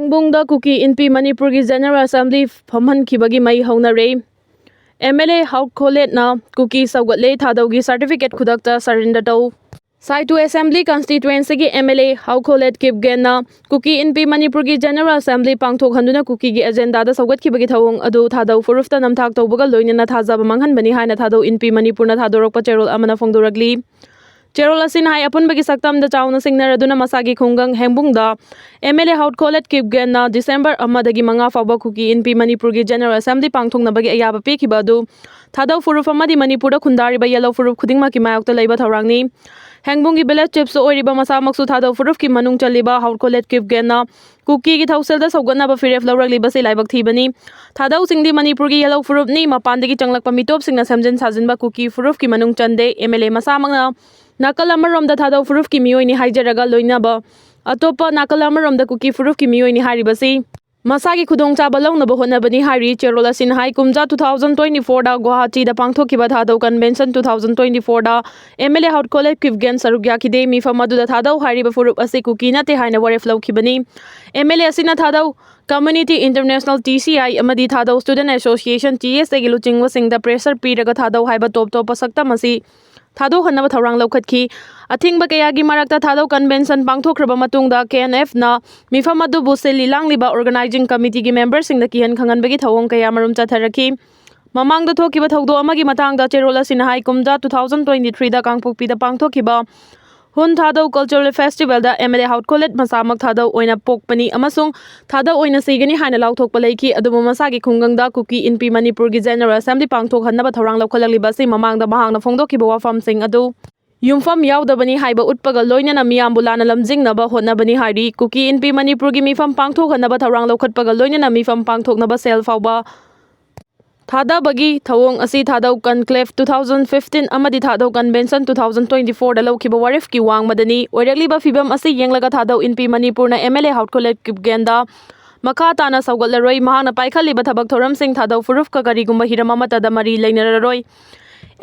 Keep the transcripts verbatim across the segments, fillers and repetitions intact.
ꯕꯨꯡꯗ ꯀꯨꯀꯤ ꯏꯟꯄꯤ ꯃꯅꯤꯄꯨꯔꯒꯤ General Assembly ꯐꯝꯍꯟꯈꯤꯕꯒꯤ ꯃꯩ ꯍꯧꯅꯔꯦ꯫ MLA ꯍꯥꯎ ꯈꯣꯂꯦꯠꯅ ꯀꯨꯀꯤ ꯁꯧꯒꯠꯂꯦ, ꯊꯥꯗꯧꯒꯤ certificate ꯈꯨꯗꯛꯇ surrender ꯇꯧ꯫ ꯁꯥꯏꯇꯨ Assembly Constituencyꯒꯤ MLA ꯍꯥꯎ ꯈꯣꯂꯦꯠ ꯀꯤꯞꯒꯦꯟꯅ ꯀꯨꯀꯤ ꯏꯟꯄꯤ ꯃꯅꯤꯄꯨꯔꯒꯤ General Assembly ꯄꯥꯡꯊꯣꯛꯍꯟꯗꯨꯅ ꯀꯨꯀꯤꯒꯤ ꯑꯦꯖꯦꯟꯗꯥꯗ ꯁꯧꯒꯠꯈꯤꯕꯒꯤ ꯊꯧꯑꯣꯡ ꯑꯗꯨ ꯊꯥꯗꯧ ꯐꯨꯔꯨꯞꯇ ꯅꯝꯊꯥꯛ ꯇꯧꯕꯒ ꯂꯣꯏꯅꯅ ꯊꯥꯖꯕ ꯃꯥꯡꯍꯟꯕꯅꯤ ꯍꯥꯏꯅ ꯊꯥꯗꯧ ꯏꯟꯄꯤ ꯃꯅꯤꯄꯨꯔꯅ ꯊꯥꯗꯣꯔꯛꯄ ꯆꯦꯔꯣꯜ ꯑꯃꯅ ꯐꯣꯡꯗꯣꯔꯛꯂꯤ꯫ ꯆꯦꯔꯣꯜ ꯑꯁꯤꯅ ꯍꯥꯏ, ꯑꯄꯨꯟꯕꯒꯤ ꯁꯛꯇꯝꯗ ꯆꯥꯎꯅ ꯁꯤꯡꯅꯔꯗꯨꯅ ꯃꯁꯥꯒꯤ ꯈꯨꯡꯒꯪ ꯍꯦꯡꯕꯨꯡꯗ MLA ꯍꯥꯎ ꯈꯣꯂꯦꯠ ꯀꯤꯞꯒꯦꯟꯅ ꯗꯤꯁꯦꯝꯕꯔ ꯑꯃꯗꯒꯤ ꯃꯉꯥ ꯐꯥꯎꯕ ꯀꯨꯀꯤ ꯏꯟꯄꯤ ꯃꯅꯤꯄꯨꯔꯒꯤ General Assembly ꯄꯥꯡꯊꯣꯛꯅꯕꯒꯤ ꯑꯌꯥꯕ ꯄꯤꯈꯤꯕ ꯑꯗꯨ ꯊꯥꯗꯧ ꯐꯨꯔꯨꯞ ꯑꯃꯗꯤ ꯃꯅꯤꯄꯨꯔꯗ ꯈꯨꯟꯗꯥꯔꯤꯕ ꯌꯦꯜꯍꯧ ꯐꯨꯔꯨꯞ ꯈꯨꯗꯤꯡꯃꯛꯀꯤ ꯃꯥꯌꯣꯛꯇ ꯂꯩꯕ ꯊꯧꯔꯥꯡꯅꯤ꯫ ꯍꯦꯡꯕꯨꯡꯒꯤ village chiefꯁꯨ ꯑꯣꯏꯔꯤꯕ ꯃꯁꯥꯃꯛꯁꯨ ꯊꯥꯗꯧ ꯐꯨꯔꯨꯞꯀꯤ ꯃꯅꯨꯡ ꯆꯜꯂꯤꯕ ꯍꯥꯎ ꯈꯣꯂꯦꯠ ꯀꯤꯞꯒꯦꯟꯅ ꯀꯨꯀꯤꯒꯤ ꯊꯧꯁꯤꯜꯗ ꯁꯧꯒꯠꯅꯕ ꯐꯤꯔꯦꯞ ꯂꯧꯔꯛꯂꯤꯕꯁꯤ ꯂꯥꯏꯕꯛ ꯊꯤꯕꯅꯤ꯫ ꯊꯥꯗꯧꯁꯤꯡꯗꯤ ꯃꯅꯤꯄꯨꯔꯒꯤ ꯌꯦꯜꯍꯧ ꯐꯨꯔꯨꯞꯅꯤ, ꯃꯄꯥꯟꯗꯒꯤ ꯆꯪꯂꯛꯄ ꯃꯤꯇꯣꯞꯁꯤꯡꯅ ꯁꯦꯝꯖꯤꯟ ꯁꯥꯖꯤꯟꯕ ꯀꯨꯀꯤ ꯐꯨꯔꯨꯞꯀꯤ ꯃꯅꯨꯡ ꯆꯟꯗꯦ꯫ MLA ꯃꯁꯥꯃꯛꯅ ꯅꯥꯀꯜ ꯑꯃꯔꯣꯝꯗ ꯊꯥꯗꯧ ꯐꯨꯔꯨꯞꯀꯤ ꯃꯤꯑꯣꯏꯅꯤ ꯍꯥꯏꯖꯔꯒ ꯂꯣꯏꯅꯕ ꯑꯇꯣꯞꯄ ꯅꯥꯀꯜ ꯑꯃꯔꯣꯝꯗ ꯀꯨꯀꯤ ꯐꯨꯔꯨꯞꯀꯤ ꯃꯤꯑꯣꯏꯅꯤ ꯍꯥꯏꯔꯤꯕꯁꯤ ꯃꯁꯥꯒꯤ ꯈꯨꯗꯣꯡꯆꯥꯕ ꯂꯧꯅꯕ ꯍꯣꯠꯅꯕꯅꯤ ꯍꯥꯏꯔꯤ꯫ ꯆꯦꯔꯣꯜ ꯑꯁꯤꯅ ꯍꯥꯏ, ꯀꯨꯝꯖꯥ two thousand twenty fourꯗ ꯒꯨꯋꯥꯍꯥꯇꯤꯗ ꯄꯥꯡꯊꯣꯛꯈꯤꯕ ꯊꯥꯗꯧ convention two thousand twenty fourꯗ MLA ꯍꯥꯎ ꯈꯣꯂꯦꯠ ꯀꯤꯞꯒꯦꯟ ꯁꯔꯨꯛ ꯌꯥꯈꯤꯗꯦ꯫ ꯃꯤꯐꯝ ꯑꯗꯨꯗ ꯊꯥꯗꯧ ꯍꯥꯏꯔꯤꯕ ꯐꯨꯔꯨꯞ ꯑꯁꯤ ꯀꯨꯀꯤ ꯅꯠꯇꯦ ꯍꯥꯏꯅ ꯋꯥꯔꯦꯞ ꯂꯧꯈꯤꯕꯅꯤ꯫ MLA ꯑꯁꯤꯅ ꯊꯥꯗꯧ Community International, TCI, ꯑꯃꯗꯤ ꯊꯥꯗꯧ Student Association, TSAꯒꯤ ꯂꯨꯆꯤꯡꯕꯁꯤꯡꯗ pressure ꯄꯤꯔꯒ ꯊꯥꯗꯧ ꯍꯥꯏꯕ ꯇꯣꯞ ꯇꯣꯞꯄ ꯁꯛꯇꯝ ꯑꯁꯤ ꯊꯥꯗꯣꯛꯍꯟꯅꯕ ꯊꯧꯔꯥꯡ ꯂꯧꯈꯠꯈꯤ꯫ ꯑꯊꯤꯡꯕ ꯀꯌꯥꯒꯤ ꯃꯔꯛꯇ ꯊꯥꯗꯧ convention ꯄꯥꯡꯊꯣꯛꯈ꯭ꯔꯕ ꯃꯇꯨꯡꯗ KNFꯅ ꯃꯤꯐꯝ ꯑꯗꯨꯕꯨ ꯁꯤꯜꯂꯤ ꯂꯥꯡꯂꯤꯕ organizing committeeꯒꯤ memberꯁꯤꯡꯗ ꯀꯤꯍꯟ ꯈꯪꯍꯟꯕꯒꯤ ꯊꯧꯑꯣꯡ ꯀꯌꯥ ꯃꯔꯨꯝ ꯆꯠꯊꯔꯛꯈꯤ꯫ ꯃꯃꯥꯡꯗ ꯊꯣꯛꯈꯤꯕ ꯊꯧꯗꯣꯛ ꯑꯃꯒꯤ ꯃꯇꯥꯡꯗ ꯆꯦꯔꯣꯜ ꯑꯁꯤꯅ ꯍꯥꯏ, ꯀꯨꯝꯖꯥ two thousand twenty threeꯗ ꯀꯥꯡꯄꯣꯛꯄꯤꯗ ꯄꯥꯡꯊꯣꯛꯈꯤꯕ ꯍꯨꯟ ꯊꯥꯗꯧ Cultural Festivalꯗ MLA ꯍꯥꯎ ꯈꯣꯂꯦꯠ ꯃꯁꯥꯃꯛ ꯊꯥꯗꯧ ꯑꯣꯏꯅ ꯄꯣꯛꯄꯅꯤ ꯑꯃꯁꯨꯡ ꯊꯥꯗꯧ ꯑꯣꯏꯅ ꯁꯤꯒꯅꯤ ꯍꯥꯏꯅ ꯂꯥꯎꯊꯣꯛꯄ ꯂꯩꯈꯤ꯫ ꯑꯗꯨꯕꯨ ꯃꯁꯥꯒꯤ ꯈꯨꯡꯒꯪꯗ ꯀꯨꯀꯤ ꯏꯟꯄꯤ ꯃꯅꯤꯄꯨꯔꯒꯤ General Assembly ꯄꯥꯡꯊꯣꯛꯍꯟꯅꯕ ꯊꯧꯔꯥꯡ ꯂꯧꯈꯠꯂꯛꯂꯤꯕ ꯑꯁꯤ ꯃꯃꯥꯡꯗ ꯃꯍꯥꯛꯅ ꯐꯣꯡꯗꯣꯛꯈꯤꯕ ꯋꯥꯐꯝꯁꯤꯡ ꯑꯗꯨ ꯌꯨꯝꯐꯝ ꯌꯥꯎꯗꯕꯅꯤ ꯍꯥꯏꯕ ꯎꯠꯄꯒ ꯂꯣꯏꯅꯅ ꯃꯤꯌꯥꯝꯕꯨ ꯂꯥꯟꯅ ꯂꯝꯖꯤꯡꯅꯕ ꯍꯣꯠꯅꯕꯅꯤ ꯍꯥꯏꯔꯤ꯫ ꯀꯨꯀꯤ ꯏꯟꯄꯤ ꯃꯅꯤꯄꯨꯔꯒꯤ ꯃꯤꯐꯝ ꯄꯥꯡꯊꯣꯛꯍꯟꯅꯕ ꯊꯧꯔꯥꯡ ꯂꯧꯈꯠꯄꯒ ꯂꯣꯏꯅꯅ ꯃꯤꯐꯝ ꯄꯥꯡꯊꯣꯛꯅꯕ ꯁꯦꯜ ꯐꯥꯎꯕ ꯊꯥꯗꯕꯒꯤ ꯊꯧꯑꯣꯡ ꯑꯁꯤ ꯊꯥꯗꯧ Conclave two thousand fifteen ꯑꯃꯗꯤ ꯊꯥꯗꯧ Convention two thousand twenty fourꯗ ꯂꯧꯈꯤꯕ ꯋꯥꯔꯦꯞꯀꯤ ꯋꯥꯡꯃꯗꯅꯤ꯫ ꯑꯣꯏꯔꯛꯂꯤꯕ ꯐꯤꯕꯝ ꯑꯁꯤ ꯌꯦꯡꯂꯒ ꯊꯥꯗꯧ ꯏꯟꯄꯤ ꯃꯅꯤꯄꯨꯔꯅ MLA ꯍꯥꯎ ꯈꯣꯂꯦꯠ ꯀꯤꯞꯒꯦꯟꯗ ꯃꯈꯥ ꯇꯥꯅ ꯁꯧꯒꯠꯂꯔꯣꯏ꯫ ꯃꯍꯥꯛꯅ ꯄꯥꯏꯈꯠꯂꯤꯕ ꯊꯕꯛ ꯊꯧꯔꯝꯁꯤꯡ ꯊꯥꯗꯧ ꯐꯨꯔꯨꯞꯀ ꯀꯔꯤꯒꯨꯝꯕ ꯍꯤꯔꯝ ꯑꯃꯠꯇꯗ ꯃꯔꯤ ꯂꯩꯅꯔꯔꯣꯏ꯫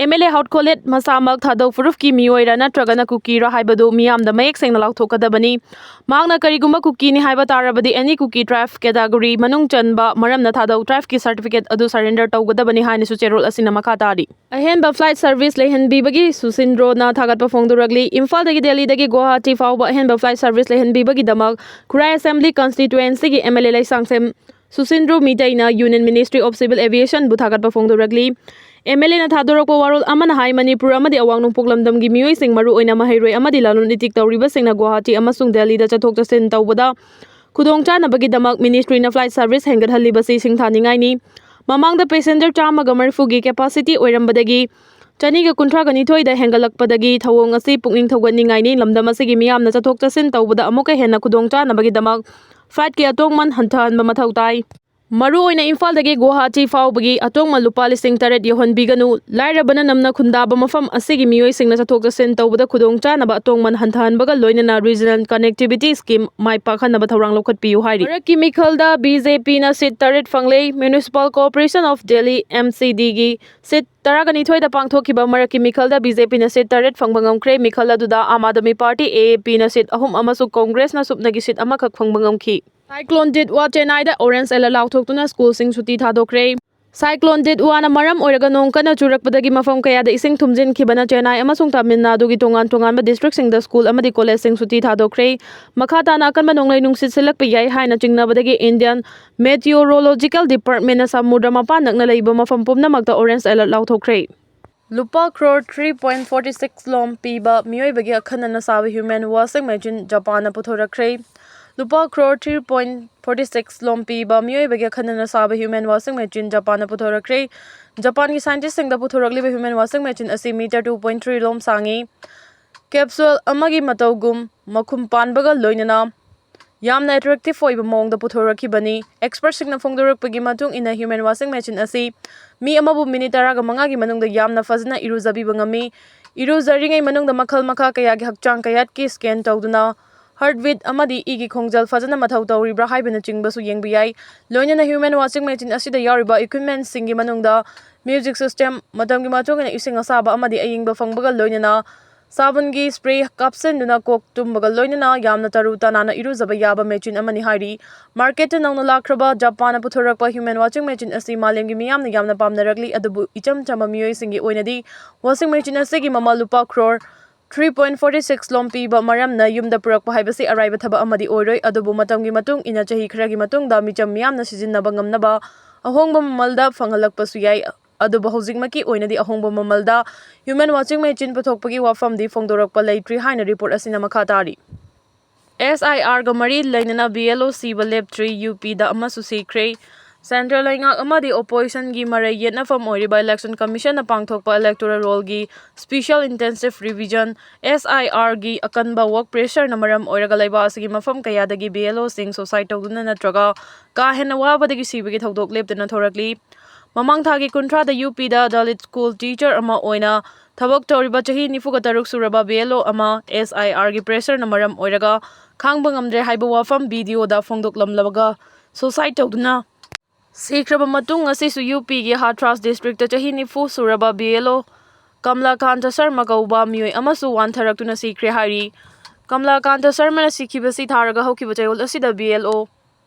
ꯑꯦꯝ ꯑꯦꯜ ꯑꯦ ꯍꯥꯎꯠ ꯈꯣꯂꯦꯠ ꯃꯁꯥꯃꯛ ꯊꯥꯗꯧ ꯐꯨꯔꯨꯞꯀꯤ ꯃꯤꯑꯣꯏꯔꯥ ꯅꯠꯇ꯭ꯔꯒꯅ ꯀꯨꯀꯤꯔꯥ ꯍꯥꯏꯕꯗꯨ ꯃꯤꯌꯥꯝꯗ ꯃꯌꯦꯛ ꯁꯦꯡꯅ ꯂꯥꯎꯊꯣꯛꯀꯗꯕꯅꯤ꯫ ꯃꯍꯥꯛꯅ ꯀꯔꯤꯒꯨꯝꯕ ꯀꯨꯀꯤꯅꯤ ꯍꯥꯏꯕ ꯇꯥꯔꯕꯗꯤ, any Kuki tribe category ꯃꯅꯨꯡ ꯆꯟꯕ ꯃꯔꯝꯅ ꯊꯥꯗꯧ tribeꯀꯤ certificate ꯑꯗꯨ surrender ꯇꯧꯒꯗꯕꯅꯤ ꯍꯥꯏꯅꯁꯨ ꯆꯦꯔꯣꯜ ꯑꯁꯤꯅ ꯃꯈꯥ ꯇꯥꯔꯤ꯫ ꯑꯍꯦꯟꯕ flight service ꯂꯩꯍꯟꯕꯤꯕꯒꯤ ꯁꯨꯁꯤꯟꯗ꯭ꯔꯣꯅ ꯊꯥꯒꯠꯄ ꯐꯣꯡꯗꯣꯔꯛꯂꯤ꯫ ꯏꯝꯐꯥꯜꯗꯒꯤ ꯗꯦꯜꯂꯤꯗꯒꯤ ꯒꯨꯋꯥꯍꯥꯇꯤ ꯐꯥꯎꯕ ꯑꯍꯦꯟꯕ flight service ꯂꯩꯍꯟꯕꯤꯕꯒꯤꯗꯃꯛ ꯈꯨꯔꯥꯏ Assembly Constituencyꯒꯤ M L A Leishangthem Susindro ꯃꯤꯇꯩꯅ Union Ministry of Civil Aviationꯕꯨ ꯊꯥꯒꯠꯄ ꯐꯣꯡꯗꯣꯔꯛꯂꯤ꯫ ꯑꯦꯝ ꯑꯦꯜ ꯑꯦꯅ ꯊꯥꯗꯣꯔꯛꯄ ꯋꯥꯔꯣꯜ ꯑꯃꯅ ꯍꯥꯏ, ꯃꯅꯤꯄꯨꯔ ꯑꯃꯗꯤ ꯑꯋꯥꯡ ꯅꯣꯡꯄꯣꯛ ꯂꯝꯗꯝꯒꯤ ꯃꯤꯑꯣꯏꯁꯤꯡ, ꯃꯔꯨꯑꯣꯏꯅ ꯃꯍꯩꯔꯣꯏ ꯑꯃꯗꯤ ꯂꯂꯣꯟ ꯏꯇꯤꯛ ꯇꯧꯔꯤꯕꯁꯤꯡꯅ ꯒꯨꯋꯥꯍꯥꯇꯤ ꯑꯃꯁꯨꯡ ꯗꯦꯜꯂꯤꯗ ꯆꯠꯊꯣꯛ ꯆꯠꯁꯤꯟ ꯇꯧꯕꯗ ꯈꯨꯗꯣꯡꯆꯥꯅꯕꯒꯤꯗꯃꯛ ministryꯅ flight service ꯍꯦꯟꯒꯠꯍꯜꯂꯤꯕꯁꯤ ꯁꯤꯡꯊꯥꯅꯤꯡꯉꯥꯏꯅꯤ꯫ ꯃꯃꯥꯡꯗ passenger ꯆꯥꯝꯃꯒ ꯃꯔꯤꯐꯨꯒꯤ capacity ꯑꯣꯏꯔꯝꯕꯗꯒꯤ ꯆꯅꯤꯒ ꯀꯨꯟꯊ꯭ꯔꯥꯒ ꯅꯤꯊꯣꯏꯗ ꯍꯦꯟꯒꯠꯂꯛꯄꯗꯒꯤ ꯊꯧꯑꯣꯡ ꯑꯁꯤ ꯄꯨꯛꯅꯤꯡ ꯊꯧꯒꯠꯅꯤꯡꯉꯥꯏꯅꯤ꯫ ꯂꯝꯗꯝ ꯑꯁꯤꯒꯤ ꯃꯤꯌꯥꯝꯅ ꯆꯠꯊꯣꯛ ꯆꯠꯁꯤꯟ ꯇꯧꯕꯗ ꯑꯃꯨꯛꯀ ꯍꯦꯟꯅ ꯈꯨꯗꯣꯡꯆꯥꯅꯕꯒꯤꯗꯃꯛ flightꯀꯤ ꯑꯇꯣꯡꯃꯟ ꯍꯟꯊꯍꯟꯕ ꯃꯊꯧ ꯇꯥꯏ꯫ ꯃꯔꯨꯑꯣꯏꯅ ꯏꯝꯐꯥꯜꯗꯒꯤ ꯒꯨꯋꯥꯍꯥꯇꯤ ꯐꯥꯎꯕꯒꯤ ꯑꯇꯣꯡꯃꯟ ꯂꯨꯄꯥ ꯂꯤꯁꯤꯡ ꯇꯔꯦꯠ ꯌꯧꯍꯟꯕꯤꯒꯅꯨ꯫ ꯂꯥꯏꯔꯕꯅ ꯅꯝꯅ ꯈꯨꯟꯗꯥꯕ ꯃꯐꯝ ꯑꯁꯤꯒꯤ ꯃꯤꯑꯣꯏꯁꯤꯡꯅ ꯆꯠꯊꯣꯛ ꯆꯠꯁꯤꯟ ꯇꯧꯕꯗ ꯈꯨꯗꯣꯡꯆꯥꯅꯕ ꯑꯇꯣꯡꯃꯟ ꯍꯟꯊꯍꯟꯕꯒ ꯂꯣꯏꯅꯅ regional connectivity scheme ꯃꯥꯏ ꯄꯥꯛꯍꯟꯅꯕ ꯊꯧꯔꯥꯡ ꯂꯧꯈꯠꯄꯤꯌꯨ ꯍꯥꯏꯔꯤ꯫ ꯃꯔꯛꯀꯤ ꯃꯤꯈꯜꯗ BJPꯅ seat ꯇꯔꯦꯠ ꯐꯪꯂꯦ꯫ Municipal Corporation of Delhi, MCDꯒꯤ seat ꯇꯔꯥꯒ ꯅꯤꯊꯣꯏꯗ ꯄꯥꯡꯊꯣꯛꯈꯤꯕ ꯃꯔꯛꯀꯤ ꯃꯤꯈꯜꯗ BJPꯅ seat ꯇꯔꯦꯠ ꯐꯪꯕ ꯉꯝꯈ꯭ꯔꯦ꯫ ꯃꯤꯈꯜ ꯑꯗꯨꯗ ꯑꯥꯝ ꯑꯥꯗꯃꯤ ꯄꯥꯔꯇꯤ, AAPꯅ seat ꯑꯍꯨꯝ ꯑꯃꯁꯨꯡ ꯀꯣꯡꯒ꯭ꯔꯦꯁꯅ ꯁꯨꯞꯅꯒꯤ seat ꯑꯃꯈꯛ ꯐꯪꯕ ꯉꯝꯈꯤ꯫ Cyclone ꯗꯤꯠꯋꯥ ꯆꯦꯟꯅꯥꯏꯗ orange alert ꯂꯥꯎꯊꯣꯛꯇꯨꯅ schoolꯁꯤꯡ ꯁꯨꯇꯤ ꯊꯥꯗꯣꯛꯈ꯭ꯔꯦ꯫ Cyclone ꯗꯤꯠꯋꯥꯅ ꯃꯔꯝ ꯑꯣꯏꯔꯒ ꯅꯣꯡ ꯀꯟꯅ ꯆꯨꯔꯛꯄꯗꯒꯤ ꯃꯐꯝ ꯀꯌꯥꯗ ꯏꯁꯤꯡ ꯊꯨꯝꯖꯤꯟꯈꯤꯕꯅ ꯆꯦꯟꯅꯥꯏ ꯑꯃꯁꯨꯡ ꯇꯥꯃꯤꯜ ꯅꯥꯗꯨꯒꯤ ꯇꯣꯉꯥꯟ ꯇꯣꯉꯥꯟꯕ districtꯁꯤꯡꯗ school ꯑꯃꯗꯤ collegeꯁꯤꯡ ꯁꯨꯇꯤ ꯊꯥꯗꯣꯛꯈ꯭ꯔꯦ꯫ ꯃꯈꯥ ꯇꯥꯅ ꯑꯀꯟꯕ ꯅꯣꯡꯂꯩ ꯅꯨꯡꯁꯤꯠ ꯁꯤꯜꯂꯛꯄ ꯌꯥꯏ ꯍꯥꯏꯅ ꯆꯤꯡꯅꯕꯗꯒꯤ Indian Meteorological Departmentꯅ ꯁꯃꯨꯗ꯭ꯔ ꯃꯄꯥꯟ ꯅꯛꯅ ꯂꯩꯕ ꯃꯐꯝ ꯄꯨꯝꯅꯃꯛꯇ orange alert ꯂꯥꯎꯊꯣꯛꯈ꯭ꯔꯦ꯫ ꯂꯨꯄꯥ crore three point forty six ꯂꯣꯝ ꯄꯤꯕ ꯃꯤꯑꯣꯏꯕꯒꯤ ꯑꯈꯟꯅꯅ ꯁꯥꯕ human washing machine ꯖꯄꯥꯟꯅ ꯄꯨꯊꯣꯔꯛꯈ꯭ꯔꯦ꯫ ꯂꯨꯄꯥ crore three point forty six ꯂꯣꯝ ꯄꯤꯕ ꯃꯤꯑꯣꯏꯕꯒꯤ ꯑꯈꯟꯅꯅ ꯁꯥꯕ human washing machine ꯖꯄꯥꯟꯅ ꯄꯨꯊꯣꯔꯛꯈ꯭ꯔꯦ꯫ ꯖꯄꯥꯟꯒꯤ scientistꯁꯤꯡꯗ ꯄꯨꯊꯣꯔꯛꯂꯤꯕ human washing machine ꯑꯁꯤ meter two point three ꯂꯣꯝ ꯁꯥꯡꯉꯤ꯫ Capsule ꯑꯃꯒꯤ ꯃꯇꯧꯒꯨꯝ ꯃꯈꯨꯝ ꯄꯥꯟꯕꯒ ꯂꯣꯏꯅꯅ ꯌꯥꯝꯅ attractive ꯑꯣꯏꯕ ꯃꯑꯣꯡꯗ ꯄꯨꯊꯣꯔꯛꯈꯤꯕꯅꯤ꯫ Expertꯁꯤꯡꯅ ꯐꯣꯡꯗꯣꯔꯛꯄꯒꯤ ꯃꯇꯨꯡ ꯏꯟꯅ human washing machine ꯑꯁꯤ ꯃꯤ ꯑꯃꯕꯨ minute ꯇꯔꯥꯒ ꯃꯉꯥꯒꯤ ꯃꯅꯨꯡꯗ ꯌꯥꯝꯅ ꯐꯖꯅ ꯏꯔꯨꯖꯕꯤꯕ ꯉꯝꯃꯤ꯫ ꯏꯔꯨꯖꯔꯤꯉꯩ ꯃꯅꯨꯡꯗ ꯃꯈꯜ ꯃꯈꯥ ꯀꯌꯥꯒꯤ ꯍꯛꯆꯥꯡ ꯀꯌꯥꯠꯀꯤ scan ꯇꯧꯗꯨꯅ heartbeat ꯑꯃꯗꯤ ꯏꯒꯤ ꯈꯣꯡꯖꯦꯜ ꯐꯖꯅ ꯃꯊꯧ ꯇꯧꯔꯤꯕ꯭ꯔꯥ ꯍꯥꯏꯕꯅꯆꯤꯡꯕꯁꯨ ꯌꯦꯡꯕ ꯌꯥꯏ꯫ ꯂꯣꯏꯅꯅ human washing machine ꯑꯁꯤꯗ ꯌꯥꯎꯔꯤꯕ equipmentꯁꯤꯡꯒꯤ ꯃꯅꯨꯡꯗ music system, ꯃꯇꯝꯒꯤ ꯃꯇꯨꯡ ꯏꯟꯅ ꯏꯁꯤꯡ ꯑꯁꯥꯕ ꯑꯃꯗꯤ ꯑꯏꯪꯕ ꯐꯪꯕꯒ ꯂꯣꯏꯅꯅ ꯁꯥꯕꯟꯒꯤ spray ꯀꯥꯞꯁꯤꯟꯗꯨꯅ ꯀꯣꯛ ꯇꯨꯝꯕꯒ ꯂꯣꯏꯅꯅ ꯌꯥꯝꯅ ꯇꯔꯨ ꯇꯅꯥꯟꯅ ꯏꯔꯨꯖꯕ ꯌꯥꯕ machine ꯑꯃꯅꯤ ꯍꯥꯏꯔꯤ꯫ Marketꯇ ꯅꯧꯅ ꯂꯥꯛꯈ꯭ꯔꯕ ꯖꯄꯥꯟꯅ ꯄꯨꯊꯣꯔꯛꯄ human washing machine ꯑꯁꯤ ꯃꯥꯂꯦꯝꯒꯤ ꯃꯤꯌꯥꯝꯅ ꯌꯥꯝꯅ ꯄꯥꯝꯅꯔꯛꯂꯤ, ꯑꯗꯨꯕꯨ ꯏꯆꯝ ꯆꯝꯕ ꯃꯤꯑꯣꯏꯁꯤꯡꯒꯤ ꯑꯣꯏꯅꯗꯤ washing machine ꯑꯁꯤꯒꯤ ꯃꯃꯜ ꯂꯨꯄꯥ crore three point forty six ꯂꯣꯝ ꯄꯤꯕ ꯃꯔꯝꯅ ꯌꯨꯝꯗ ꯄꯨꯔꯛꯄ ꯍꯥꯏꯕꯁꯤ ꯑꯔꯥꯏꯕ ꯊꯕꯛ ꯑꯃꯗꯤ ꯑꯣꯏꯔꯣꯏ꯫ ꯑꯗꯨꯕꯨ ꯃꯇꯝꯒꯤ ꯃꯇꯨꯡ ꯏꯟꯅ ꯆꯍꯤ ꯈꯔꯒꯤ ꯃꯇꯨꯡꯗ ꯃꯤꯆꯝ ꯃꯤꯌꯥꯝꯅ ꯁꯤꯖꯤꯟꯅꯕ ꯉꯝꯅꯕ ꯑꯍꯣꯡꯕ ꯃꯃꯜꯗ ꯐꯪꯍꯜꯂꯛꯄꯁꯨ ꯌꯥꯏ꯫ ꯑꯗꯨꯕꯨ ꯍꯧꯖꯤꯛꯃꯛꯀꯤ ꯑꯣꯏꯅꯗꯤ ꯑꯍꯣꯡꯕ ꯃꯃꯜꯗ human washing machine ꯄꯨꯊꯣꯛꯄꯒꯤ ꯋꯥꯐꯝꯗꯤ ꯐꯣꯡꯗꯣꯔꯛꯄ ꯂꯩꯇ꯭ꯔꯤ ꯍꯥꯏꯅ report ꯑꯁꯤꯅ ꯃꯈꯥ ꯇꯥꯔꯤ꯫ SIRꯒ ꯃꯔꯤ ꯂꯩꯅꯅ BLO ꯁꯤꯕ ꯂꯦꯞꯇ꯭ꯔꯤ, UPꯗ ꯑꯃꯁꯨ ꯁꯤꯈ꯭ꯔꯦ꯫ Central ꯂꯩꯉꯥꯛ ꯑꯃꯗꯤ oppositionꯒꯤ ꯃꯔꯩ ꯌꯦꯠꯅꯐꯝ ꯑꯣꯏꯔꯤꯕ Election Commissionꯅ ꯄꯥꯡꯊꯣꯛꯄ electoral rollꯒꯤ Special Intensive Revision, SIRꯒꯤ ꯑꯀꯟꯕ work pressureꯅ ꯃꯔꯝ ꯑꯣꯏꯔꯒ ꯂꯩꯕꯥꯛ ꯑꯁꯤꯒꯤ ꯃꯐꯝ ꯀꯌꯥꯗꯒꯤ BLOꯁꯤꯡ suicide ꯇꯧꯗꯨꯅ ꯅꯠꯇ꯭ꯔꯒ ꯀꯥ ꯍꯦꯟꯅ ꯋꯥꯕꯗꯒꯤ ꯁꯤꯕꯒꯤ ꯊꯧꯗꯣꯛ ꯂꯦꯞꯇꯅ ꯊꯣꯔꯛꯂꯤ꯫ ꯃꯃꯥꯡ ꯊꯥꯒꯤ ꯀꯨꯟꯊ꯭ꯔꯥꯗ UPꯗ Dalit school teacher ꯑꯃ ꯑꯣꯏꯅ ꯊꯕꯛ ꯇꯧꯔꯤꯕ ꯆꯍꯤ ꯅꯤꯐꯨꯒ ꯇꯔꯨꯛ ꯁꯨꯔꯕ BLO ꯑꯃ SIRꯒꯤ pressureꯅ ꯃꯔꯝ ꯑꯣꯏꯔꯒ ꯈꯥꯡꯕ ꯉꯝꯗ꯭ꯔꯦ ꯍꯥꯏꯕ ꯋꯥꯐꯝ videoꯗ ꯐꯣꯡꯗꯣꯛꯂꯝꯂꯒ suicide ꯇꯧꯗꯨꯅ ꯁꯤꯈ꯭ꯔꯕ ꯃꯇꯨꯡ, ꯉꯁꯤꯁꯨ UPꯒꯤ Hathras districtꯇ ꯆꯍꯤ ꯅꯤꯐꯨ ꯁꯨꯔꯕ BLO ꯀꯃꯂꯥꯀꯥꯟꯇ ꯁꯔꯃ ꯀꯧꯕ ꯃꯤꯑꯣꯏ ꯑꯃꯁꯨ ꯋꯥꯟꯊꯔꯛꯇꯨꯅ ꯁꯤꯈ꯭ꯔꯦ ꯍꯥꯏꯔꯤ꯫ ꯀꯃꯂꯥꯀꯥꯟꯇ ꯁꯔꯃꯅ ꯁꯤꯈꯤꯕꯁꯤ ꯊꯥꯔꯒ ꯍꯧꯈꯤꯕ ꯆꯌꯣꯜ ꯑꯁꯤꯗ BLO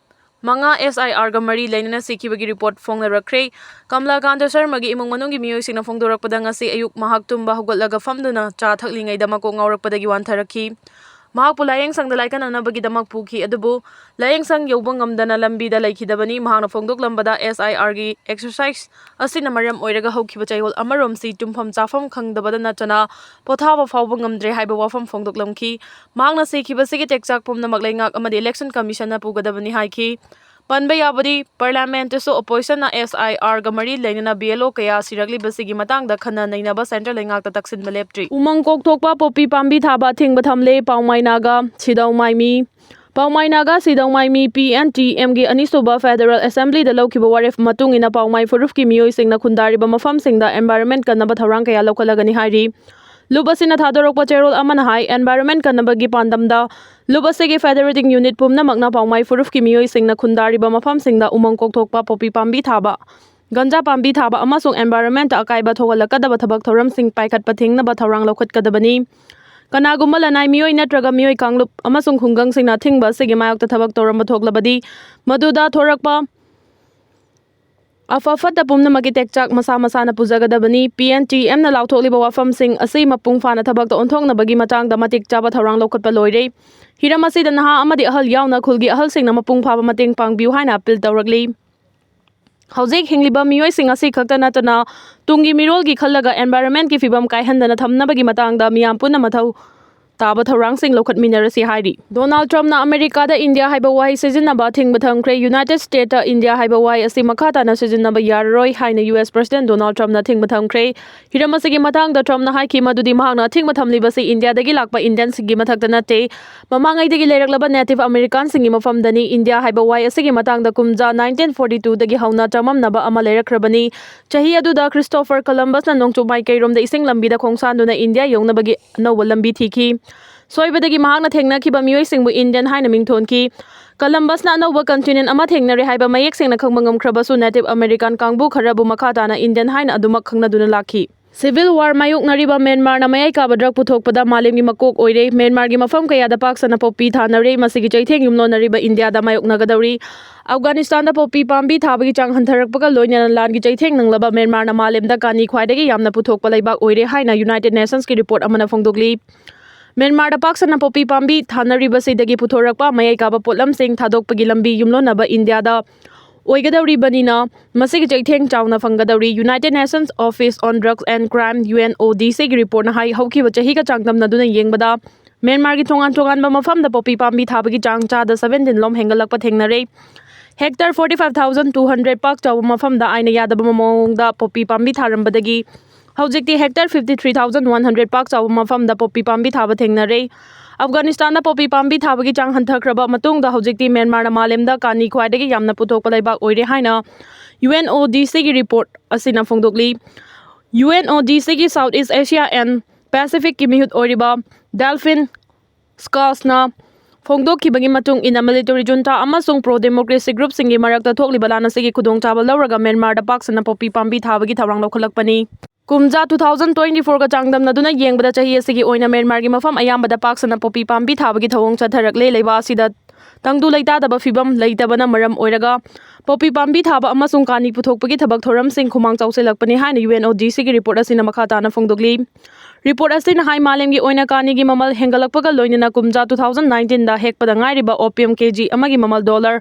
ꯃꯉꯥ SIRꯒ ꯃꯔꯤ ꯂꯩꯅꯅ ꯁꯤꯈꯤꯕꯒꯤ report ꯐꯣꯡꯅꯔꯛꯈ꯭ꯔꯦ꯫ ꯀꯃꯂꯥꯀꯥꯟꯇ ꯁꯔꯃꯒꯤ ꯏꯃꯨꯡ ꯃꯅꯨꯡꯒꯤ ꯃꯤꯑꯣꯏꯁꯤꯡꯅ ꯐꯣꯡꯗꯣꯔꯛꯄꯗ, ꯉꯁꯤ ꯑꯌꯨꯛ ꯃꯍꯥꯛ ꯇꯨꯝꯕ ꯍꯧꯒꯠꯂꯒ ꯐꯝꯗꯨꯅ ꯆꯥ ꯊꯛꯂꯤꯉꯩꯗ ꯃꯀꯣꯛ ꯉꯥꯎꯔꯛꯄꯗꯒꯤ ꯋꯥꯟꯊꯔꯛꯈꯤ꯫ ꯃꯍꯥꯛꯄꯨ ꯂꯥꯌꯦꯡꯁꯪꯗ ꯂꯥꯏꯀꯠꯅꯅꯕꯒꯤꯗꯃꯛ ꯄꯨꯈꯤ, ꯑꯗꯨꯕꯨ ꯂꯥꯌꯦꯡꯁꯪ ꯌꯧꯕ ꯉꯝꯗꯅ ꯂꯝꯕꯤꯗ ꯂꯩꯈꯤꯗꯕꯅꯤ꯫ ꯃꯍꯥꯛꯅ ꯐꯣꯡꯗꯣꯛꯂꯝꯕꯗ, SIRꯒꯤ exercise ꯑꯁꯤꯅ ꯃꯔꯝ ꯑꯣꯏꯔꯒ ꯍꯧꯈꯤꯕ ꯆꯌꯣꯜ ꯑꯃꯔꯣꯝꯁꯤ ꯇꯨꯝꯐꯝ ꯆꯥꯐꯝ ꯈꯪꯗꯕꯗ ꯅꯠꯇꯅ ꯄꯣꯊꯥꯕ ꯐꯥꯎꯕ ꯉꯝꯗ꯭ꯔꯦ ꯍꯥꯏꯕ ꯋꯥꯐꯝ ꯐꯣꯡꯗꯣꯛꯂꯝꯈꯤ꯫ ꯃꯍꯥꯛꯅ ꯁꯤꯈꯤꯕꯁꯤꯒꯤ ꯇꯦꯛꯆꯥꯛ ꯄꯨꯝꯅꯃꯛ ꯂꯩꯉꯥꯛ ꯑꯃꯗꯤ Election Commissionꯅ ꯄꯨꯒꯗꯕꯅꯤ ꯍꯥꯏꯈꯤ꯫ ꯄꯟꯕ ꯌꯥꯕꯗꯤ, Parliamentꯇꯁꯨ oppositionꯅ SIRꯒ ꯃꯔꯤ ꯂꯩꯅꯅ BLO ꯀꯌꯥ ꯁꯤꯔꯛꯂꯤꯕꯁꯤꯒꯤ ꯃꯇꯥꯡꯗ ꯈꯟꯅ ꯅꯩꯅꯕ Central ꯂꯩꯉꯥꯛꯇ ꯇꯛꯁꯤꯟꯕ ꯂꯦꯞꯇ꯭ꯔꯤ꯫ ꯎꯃꯪ ꯀꯣꯛꯊꯣꯛꯄ ꯄꯣꯄꯤ ꯄꯥꯝꯕꯤ ꯊꯥꯕ ꯑꯊꯤꯡꯕ ꯊꯝꯂꯦ ꯄꯥꯎꯃꯥꯏ ꯅꯥꯒꯥ ꯁꯤꯗꯧ ꯃꯥꯏꯃꯤ꯫ ꯄꯥꯎꯃꯥꯏ ꯅꯥꯒꯥ ꯁꯤꯗꯧ ꯃꯥꯏꯃꯤ PNTMꯒꯤ ꯑꯅꯤꯁꯨꯕ Federal Assemblyꯗ ꯂꯧꯈꯤꯕ ꯋꯥꯔꯦꯞ ꯃꯇꯨꯡ ꯏꯟꯅ ꯄꯥꯎꯃꯥꯏ ꯐꯨꯔꯨꯞꯀꯤ ꯃꯤꯑꯣꯏꯁꯤꯡꯅ ꯈꯨꯟꯗꯥꯔꯤꯕ ꯃꯐꯝꯁꯤꯡꯗ environment ꯀꯟꯅꯕ ꯊꯧꯔꯥꯡ ꯀꯌꯥ ꯂꯧꯈꯠꯂꯒꯅꯤ ꯍꯥꯏꯔꯤ꯫ ꯂꯨꯞ ꯑꯁꯤꯅ ꯊꯥꯗꯣꯔꯛꯄ ꯆꯦꯔꯣꯜ ꯑꯃꯅ ꯍꯥꯏ, environment ꯀꯟꯅꯕꯒꯤ ꯄꯥꯟꯗꯝꯗ ꯂꯨꯞ ꯑꯁꯤꯒꯤ federating unit ꯄꯨꯝꯅꯃꯛꯅ ꯄꯥꯎꯃꯥꯏ ꯐꯨꯔꯨꯞꯀꯤ ꯃꯤꯑꯣꯏꯁꯤꯡꯅ ꯈꯨꯟꯗꯥꯔꯤꯕ ꯃꯐꯝꯁꯤꯡꯗ ꯎꯃꯪ ꯀꯣꯛꯊꯣꯛꯄ, ꯄꯣꯄꯤ ꯄꯥꯝꯕꯤ ꯊꯥꯕ, ꯒꯟꯖꯥ ꯄꯥꯝꯕꯤ ꯊꯥꯕ ꯑꯃꯁꯨꯡ environment ꯑꯀꯥꯏꯕ ꯊꯣꯛꯍꯜꯂꯛꯀꯗꯕ ꯊꯕꯛ ꯊꯧꯔꯝꯁꯤꯡ ꯄꯥꯏꯈꯠꯄ ꯊꯤꯡꯅꯕ ꯊꯧꯔꯥꯡ ꯂꯧꯈꯠꯀꯗꯕꯅꯤ꯫ ꯀꯅꯥꯒꯨꯝꯕ ꯂꯅꯥꯏ ꯃꯤꯑꯣꯏ ꯅꯠꯇ꯭ꯔꯒ ꯃꯤꯑꯣꯏ ꯀꯥꯡꯂꯨꯞ ꯑꯃꯁꯨꯡ ꯈꯨꯡꯒꯪꯁꯤꯡꯅ ꯑꯊꯤꯡꯕ ꯑꯁꯤꯒꯤ ꯃꯥꯌꯣꯛꯇ ꯊꯕꯛ ꯇꯧꯔꯝꯕ ꯊꯣꯛꯂꯕꯗꯤ, ꯃꯗꯨꯗ ꯊꯣꯔꯛꯄ ꯑꯐ ꯐꯠꯇ ꯄꯨꯝꯅꯃꯛꯀꯤ ꯇꯦꯛꯆꯥꯛ ꯃꯁꯥ ꯃꯁꯥꯅ ꯄꯨꯖꯒꯗꯕꯅꯤ꯫ P N T M ꯅ ꯂꯥꯎꯊꯣꯛꯂꯤꯕ ꯋꯥꯐꯝꯁꯤꯡ ꯑꯁꯤ ꯃꯄꯨꯡ ꯐꯥꯅ ꯊꯕꯛꯇ ꯑꯣꯟꯊꯣꯛꯅꯕꯒꯤ ꯃꯇꯥꯡꯗ ꯃꯇꯤꯛ ꯆꯥꯕ ꯊꯧꯔꯥꯡ ꯂꯧꯈꯠꯄ ꯂꯣꯏꯔꯦ꯫ ꯍꯤꯔꯝ ꯑꯁꯤꯗ ꯅꯍꯥ ꯑꯃꯗꯤ ꯑꯍꯜ ꯌꯥꯎꯅ ꯈꯨꯜꯒꯤ ꯑꯍꯜꯁꯤꯡꯅ ꯃꯄꯨꯡ ꯐꯥꯕ ꯃꯇꯦꯡ ꯄꯥꯡꯕꯤꯌꯨ ꯍꯥꯏꯅ ꯑꯄꯤꯜ ꯇꯧꯔꯛꯂꯤ꯫ ꯍꯧꯖꯤꯛ ꯍꯤꯡꯂꯤꯕ ꯃꯤꯑꯣꯏꯁꯤꯡ ꯑꯁꯤ ꯈꯛꯇ ꯅꯠꯇꯅ ꯇꯨꯡꯒꯤ ꯃꯤꯔꯣꯜꯒꯤ ꯈꯜꯂꯒ environment ꯀꯤ ꯐꯤꯕꯝ ꯀꯥꯏꯍꯟꯗꯅ ꯊꯝꯅꯕꯒꯤ ꯃꯇꯥꯡꯗ ꯃꯤꯌꯥꯝ ꯄꯨꯟꯅ ꯃꯊꯧ ꯇꯥꯕ ꯊꯧꯔꯥꯡꯁꯤꯡ ꯂꯧꯈꯠꯃꯤꯟꯅꯔꯁꯤ ꯍꯥꯏꯔꯤ꯫ ꯗꯣꯅꯥꯜꯗ ꯇ꯭ꯔꯝꯞꯅ ꯑꯃꯦꯔꯤꯀꯥꯗ ꯏꯟꯗꯤꯌꯥ ꯍꯥꯏꯕ ꯋꯥꯍꯩ ꯁꯤꯖꯤꯟꯅꯕ ꯑꯊꯤꯡꯕ ꯊꯝꯈ꯭ꯔꯦ꯫ ꯌꯨꯅꯥꯏꯇꯦꯗ ꯁ꯭ꯇꯦꯠꯇ ꯏꯟꯗꯤꯌꯥ ꯍꯥꯏꯕ ꯋꯥꯍꯩ ꯑꯁꯤ ꯃꯈꯥ ꯇꯥꯅ ꯁꯤꯖꯤꯟꯅꯕ ꯌꯥꯔꯔꯣꯏ ꯍꯥꯏꯅ U S President Donald Trumpꯅ ꯑꯊꯤꯡꯕ ꯊꯝꯈ꯭ꯔꯦ꯫ ꯍꯤꯔꯝ ꯑꯁꯤꯒꯤ ꯃꯇꯥꯡꯗ ꯇ꯭ꯔꯝꯞꯅ ꯍꯥꯏꯈꯤ ꯃꯗꯨꯗꯤ ꯃꯍꯥꯛꯅ ꯑꯊꯤꯡꯕ ꯊꯝꯂꯤꯕꯁꯤ ꯏꯟꯗꯤꯌꯥꯗꯒꯤ ꯂꯥꯛꯄ Indianꯁꯤꯡꯒꯤ ꯃꯊꯛꯇ ꯅꯠꯇꯦ, ꯃꯃꯥꯡꯉꯩꯗꯒꯤ ꯂꯩꯔꯛꯂꯕ Native Americanꯁꯤꯡꯒꯤ ꯃꯐꯝꯗꯅꯤ꯫ ꯏꯟꯗꯤꯌꯥ ꯍꯥꯏꯕ ꯋꯥꯍꯩ ꯑꯁꯤꯒꯤ ꯃꯇꯥꯡꯗ ꯀꯨꯝꯖꯥ nineteen forty twoꯗꯒꯤ ꯍꯧꯅ ꯆꯃꯝꯅꯕ ꯑꯃ ꯂꯩꯔꯛꯈ꯭ꯔꯕꯅꯤ꯫ ꯆꯍꯤ ꯑꯗꯨꯗ ꯈ꯭ꯔꯤꯁꯇꯣꯐꯔ ꯀꯂꯝꯕꯁꯅ ꯅꯣꯡꯆꯨꯞ ꯃꯥꯏꯀꯩꯔꯣꯝꯗ ꯏꯁꯤꯡ ꯂꯝꯕꯤꯗ ꯈꯣꯡꯁꯥꯟꯗꯨꯅ ꯏꯟꯗꯤꯌꯥ ꯌꯧꯅꯕꯒꯤ ꯑꯅꯧꯕ ꯂꯝꯕꯤ ꯊꯤꯈꯤ꯫ ꯁꯣꯏꯕꯗꯒꯤ ꯃꯍꯥꯛꯅ ꯊꯦꯡꯅꯈꯤꯕ ꯃꯤꯑꯣꯏꯁꯤꯡꯕꯨ Indian ꯍꯥꯏꯅ ꯃꯤꯡꯊꯣꯟꯈꯤ꯫ ꯀꯂꯝꯕꯁꯅ ꯑꯅꯧꯕ continent ꯑꯃ ꯊꯦꯡꯅꯔꯦ ꯍꯥꯏꯕ ꯃꯌꯦꯛ ꯁꯦꯡꯅ ꯈꯪꯕ ꯉꯝꯈ꯭ꯔꯕꯁꯨ, Native American ꯀꯥꯡꯕꯨ ꯈꯔꯕꯨ ꯃꯈꯥ ꯇꯥꯅ Indian ꯍꯥꯏꯅ ꯑꯗꯨꯃꯛ ꯈꯪꯅꯗꯨꯅ ꯂꯥꯛꯈꯤ꯫ Civil war ꯃꯥꯌꯣꯛꯅꯔꯤꯕ ꯃ꯭ꯌꯥꯟꯃꯥꯔꯅ ꯃꯌꯥꯏ ꯀꯥꯕ drug ꯄꯨꯊꯣꯛꯄꯗ ꯃꯥꯂꯦꯝꯒꯤ ꯃꯀꯣꯛ ꯑꯣꯏꯔꯦ꯫ ꯃ꯭ꯌꯥꯟꯃꯥꯔꯒꯤ ꯃꯐꯝ ꯀꯌꯥꯗ ꯄꯥꯛ ꯁꯟꯅ ꯄꯣꯄꯤ ꯊꯥꯅꯔꯦ꯫ ꯃꯁꯤꯒꯤ ꯆꯩꯊꯦꯡ ꯌꯨꯝꯂꯣꯟꯅꯔꯤꯕ ꯏꯟꯗꯤꯌꯥꯗ ꯃꯥꯌꯣꯛꯅꯒꯗꯧꯔꯤ꯫ ꯑꯐꯒꯥꯅꯤꯁꯇꯥꯟꯗ ꯄꯣꯄꯤ ꯄꯥꯝꯕꯤ ꯊꯥꯕꯒꯤ ꯆꯥꯡ ꯍꯟꯊꯔꯛꯄꯒ ꯂꯣꯏꯅꯅ ꯂꯥꯟꯒꯤ ꯆꯩꯊꯦꯡ ꯅꯪꯂꯕ ꯃ꯭ꯌꯥꯟꯃꯥꯔꯅ ꯃꯥꯂꯦꯝꯗ ꯀꯥꯅꯤ ꯈ꯭ꯋꯥꯏꯗꯒꯤ ꯌꯥꯝꯅ ꯄꯨꯊꯣꯛꯄ ꯂꯩꯕꯥꯛ ꯑꯣꯏꯔꯦ ꯍꯥꯏꯅ United Nationsꯀꯤ report ꯑꯃꯅ ꯐꯣꯡꯗꯣꯛꯂꯤ꯫ ꯃ꯭ꯌꯥꯟꯃꯥꯔꯗ ꯄꯥꯛ ꯁꯟꯅ ꯄꯣꯄꯤ ꯄꯥꯝꯕꯤ ꯊꯥꯅꯔꯤꯕꯁꯤꯗꯒꯤ ꯄꯨꯊꯣꯔꯛꯄ ꯃꯌꯥꯏ ꯀꯥꯕ ꯄꯣꯠꯂꯝꯁꯤꯡ ꯊꯥꯗꯣꯛꯄꯒꯤ ꯂꯝꯕꯤ ꯌꯨꯝꯂꯣꯟꯅꯕ ꯏꯟꯗꯤꯌꯥꯗ ꯑꯣꯏꯒꯗꯧꯔꯤꯕꯅꯤꯅ, ꯃꯁꯤꯒꯤ ꯆꯩꯊꯦꯡ ꯆꯥꯎꯅ ꯐꯪꯒꯗꯧꯔꯤ꯫ United Nations Office on Drugs and Crime, UNODCꯒꯤ reportꯅ ꯍꯥꯏ, ꯍꯧꯈꯤꯕ ꯆꯍꯤꯒ ꯆꯥꯡꯗꯝꯅꯗꯨꯅ ꯌꯦꯡꯕꯗ, ꯃ꯭ꯌꯥꯟꯃꯥꯔꯒꯤ ꯇꯣꯉꯥꯟ ꯇꯣꯉꯥꯟꯕ ꯃꯐꯝꯗ ꯄꯣꯄꯤ ꯄꯥꯝꯕꯤ ꯊꯥꯕꯒꯤ ꯆꯥꯡ ꯆꯥꯗ seventeen ꯂꯣꯝ ꯍꯦꯟꯒꯠꯂꯛꯄ ꯊꯦꯡꯅꯔꯦ꯫ Hectare forty five thousand two hundred ꯄꯥꯛ ꯆꯥꯎꯕ ꯃꯐꯝꯗ ꯑꯥꯏꯟꯅ ꯌꯥꯗꯕ ꯃꯑꯣꯡꯗ ꯄꯣꯄꯤ ꯄꯥꯝꯕꯤ ꯊꯥꯔꯝꯕꯗꯒꯤ ꯍꯧꯖꯤꯛꯇꯤ hectare fifty three thousand one hundred ꯄꯥꯛ ꯆꯥꯎꯕ ꯃꯐꯝꯗ ꯄꯣꯄꯤ ꯄꯥꯝꯕꯤ ꯊꯥꯕ ꯊꯦꯡꯅꯔꯦ꯫ ꯑꯐꯒꯥꯅꯤꯁꯇꯥꯟꯗ ꯄꯣꯄꯤ ꯄꯥꯝꯕꯤ ꯊꯥꯕꯒꯤ ꯆꯥꯡ ꯍꯟꯊꯈ꯭ꯔꯕ ꯃꯇꯨꯡꯗ ꯍꯧꯖꯤꯛꯇꯤ ꯃ꯭ꯌꯥꯟꯃꯥꯔꯅ ꯃꯥꯂꯦꯝꯗ ꯀꯥꯅꯤ ꯈ꯭ꯋꯥꯏꯗꯒꯤ ꯌꯥꯝꯅ ꯄꯨꯊꯣꯛꯄ ꯂꯩꯕꯥꯛ ꯑꯣꯏꯔꯦ ꯍꯥꯏꯅ UNODCꯒꯤ report ꯑꯁꯤꯅ ꯐꯣꯡꯗꯣꯛꯂꯤ꯫ UNODCꯒꯤ South East Asia and ꯄꯦꯁꯤꯐꯤꯛꯀꯤ ꯃꯤꯍꯨꯠ ꯑꯣꯏꯔꯤꯕ ꯗꯦꯜꯐꯤꯟ ꯁ꯭ꯀꯥꯁꯅ ꯐꯣꯡꯗꯣꯛꯈꯤꯕꯒꯤ ꯃꯇꯨꯡ ꯏꯟꯅ, ꯃꯤꯂꯤꯇꯔꯤ ꯖꯨꯟꯇꯥ ꯑꯃꯁꯨꯡ ꯄ꯭ꯔꯣ ꯗꯦꯃꯣꯀ꯭ꯔꯦꯁꯤ ꯒ꯭ꯔꯨꯞꯁꯤꯡꯒꯤ ꯃꯔꯛꯇ ꯊꯣꯛꯂꯤꯕ ꯂꯥꯟ ꯑꯁꯤꯒꯤ ꯈꯨꯗꯣꯡꯆꯥꯕ ꯂꯧꯔꯒ ꯃ꯭ꯌꯥꯟꯃꯥꯔꯗ ꯄꯥꯛ ꯁꯟꯅ ꯄꯣꯄꯤ ꯄꯥꯝꯕꯤ ꯊꯥꯕꯒꯤ ꯊꯧꯔꯥꯡ ꯂꯧꯈꯠꯂꯛꯄꯅꯤ꯫ ꯀꯨꯝꯖꯥ two thousand twenty fourꯒ ꯆꯥꯡꯗꯝꯅꯗꯨꯅ ꯌꯦꯡꯕꯗ, ꯆꯍꯤ ꯑꯁꯤꯒꯤ ꯑꯣꯏꯅ ꯃ꯭ꯌꯥꯟꯃꯥꯔꯒꯤ ꯃꯐꯝ ꯑꯌꯥꯝꯕꯗ ꯄꯥꯛ ꯁꯟꯅ ꯄꯣꯄꯤ ꯄꯥꯝꯕꯤ ꯊꯥꯕꯒꯤ ꯊꯧꯑꯣꯡ ꯆꯠꯊꯔꯛꯂꯦ꯫ ꯂꯩꯕꯥꯛ ꯑꯁꯤꯗ ꯇꯪꯗꯨ ꯂꯩꯇꯥꯗꯕ ꯐꯤꯕꯝ ꯂꯩꯇꯕꯅ ꯃꯔꯝ ꯑꯣꯏꯔꯒ ꯄꯣꯄꯤ ꯄꯥꯝꯕꯤ ꯊꯥꯕ ꯑꯃꯁꯨꯡ ꯀꯥꯅꯤ ꯄꯨꯊꯣꯛꯄꯒꯤ ꯊꯕꯛ ꯊꯧꯔꯝꯁꯤꯡ ꯈꯨꯃꯥꯡ ꯆꯥꯎꯁꯤꯜꯂꯛꯄꯅꯤ ꯍꯥꯏꯅ UNODCꯒꯤ ꯔꯤꯄꯣꯔꯠ ꯑꯁꯤꯅ ꯃꯈꯥ ꯇꯥꯅ ꯐꯣꯡꯗꯣꯛꯂꯤ꯫ ꯔꯤꯄꯣꯔꯠ ꯑꯁꯤꯅ ꯍꯥꯏ, ꯃꯥꯂꯦꯝꯒꯤ ꯑꯣꯏꯅ ꯀꯥꯅꯤꯒꯤ ꯃꯃꯜ ꯍꯦꯟꯒꯠꯂꯛꯄꯒ ꯂꯣꯏꯅꯅ ꯀꯨꯝꯖꯥ two thousand nineteenꯗ ꯍꯦꯛꯄꯗ ꯉꯥꯏꯔꯤꯕ opium KG ꯑꯃꯒꯤ ꯃꯃꯜ dollar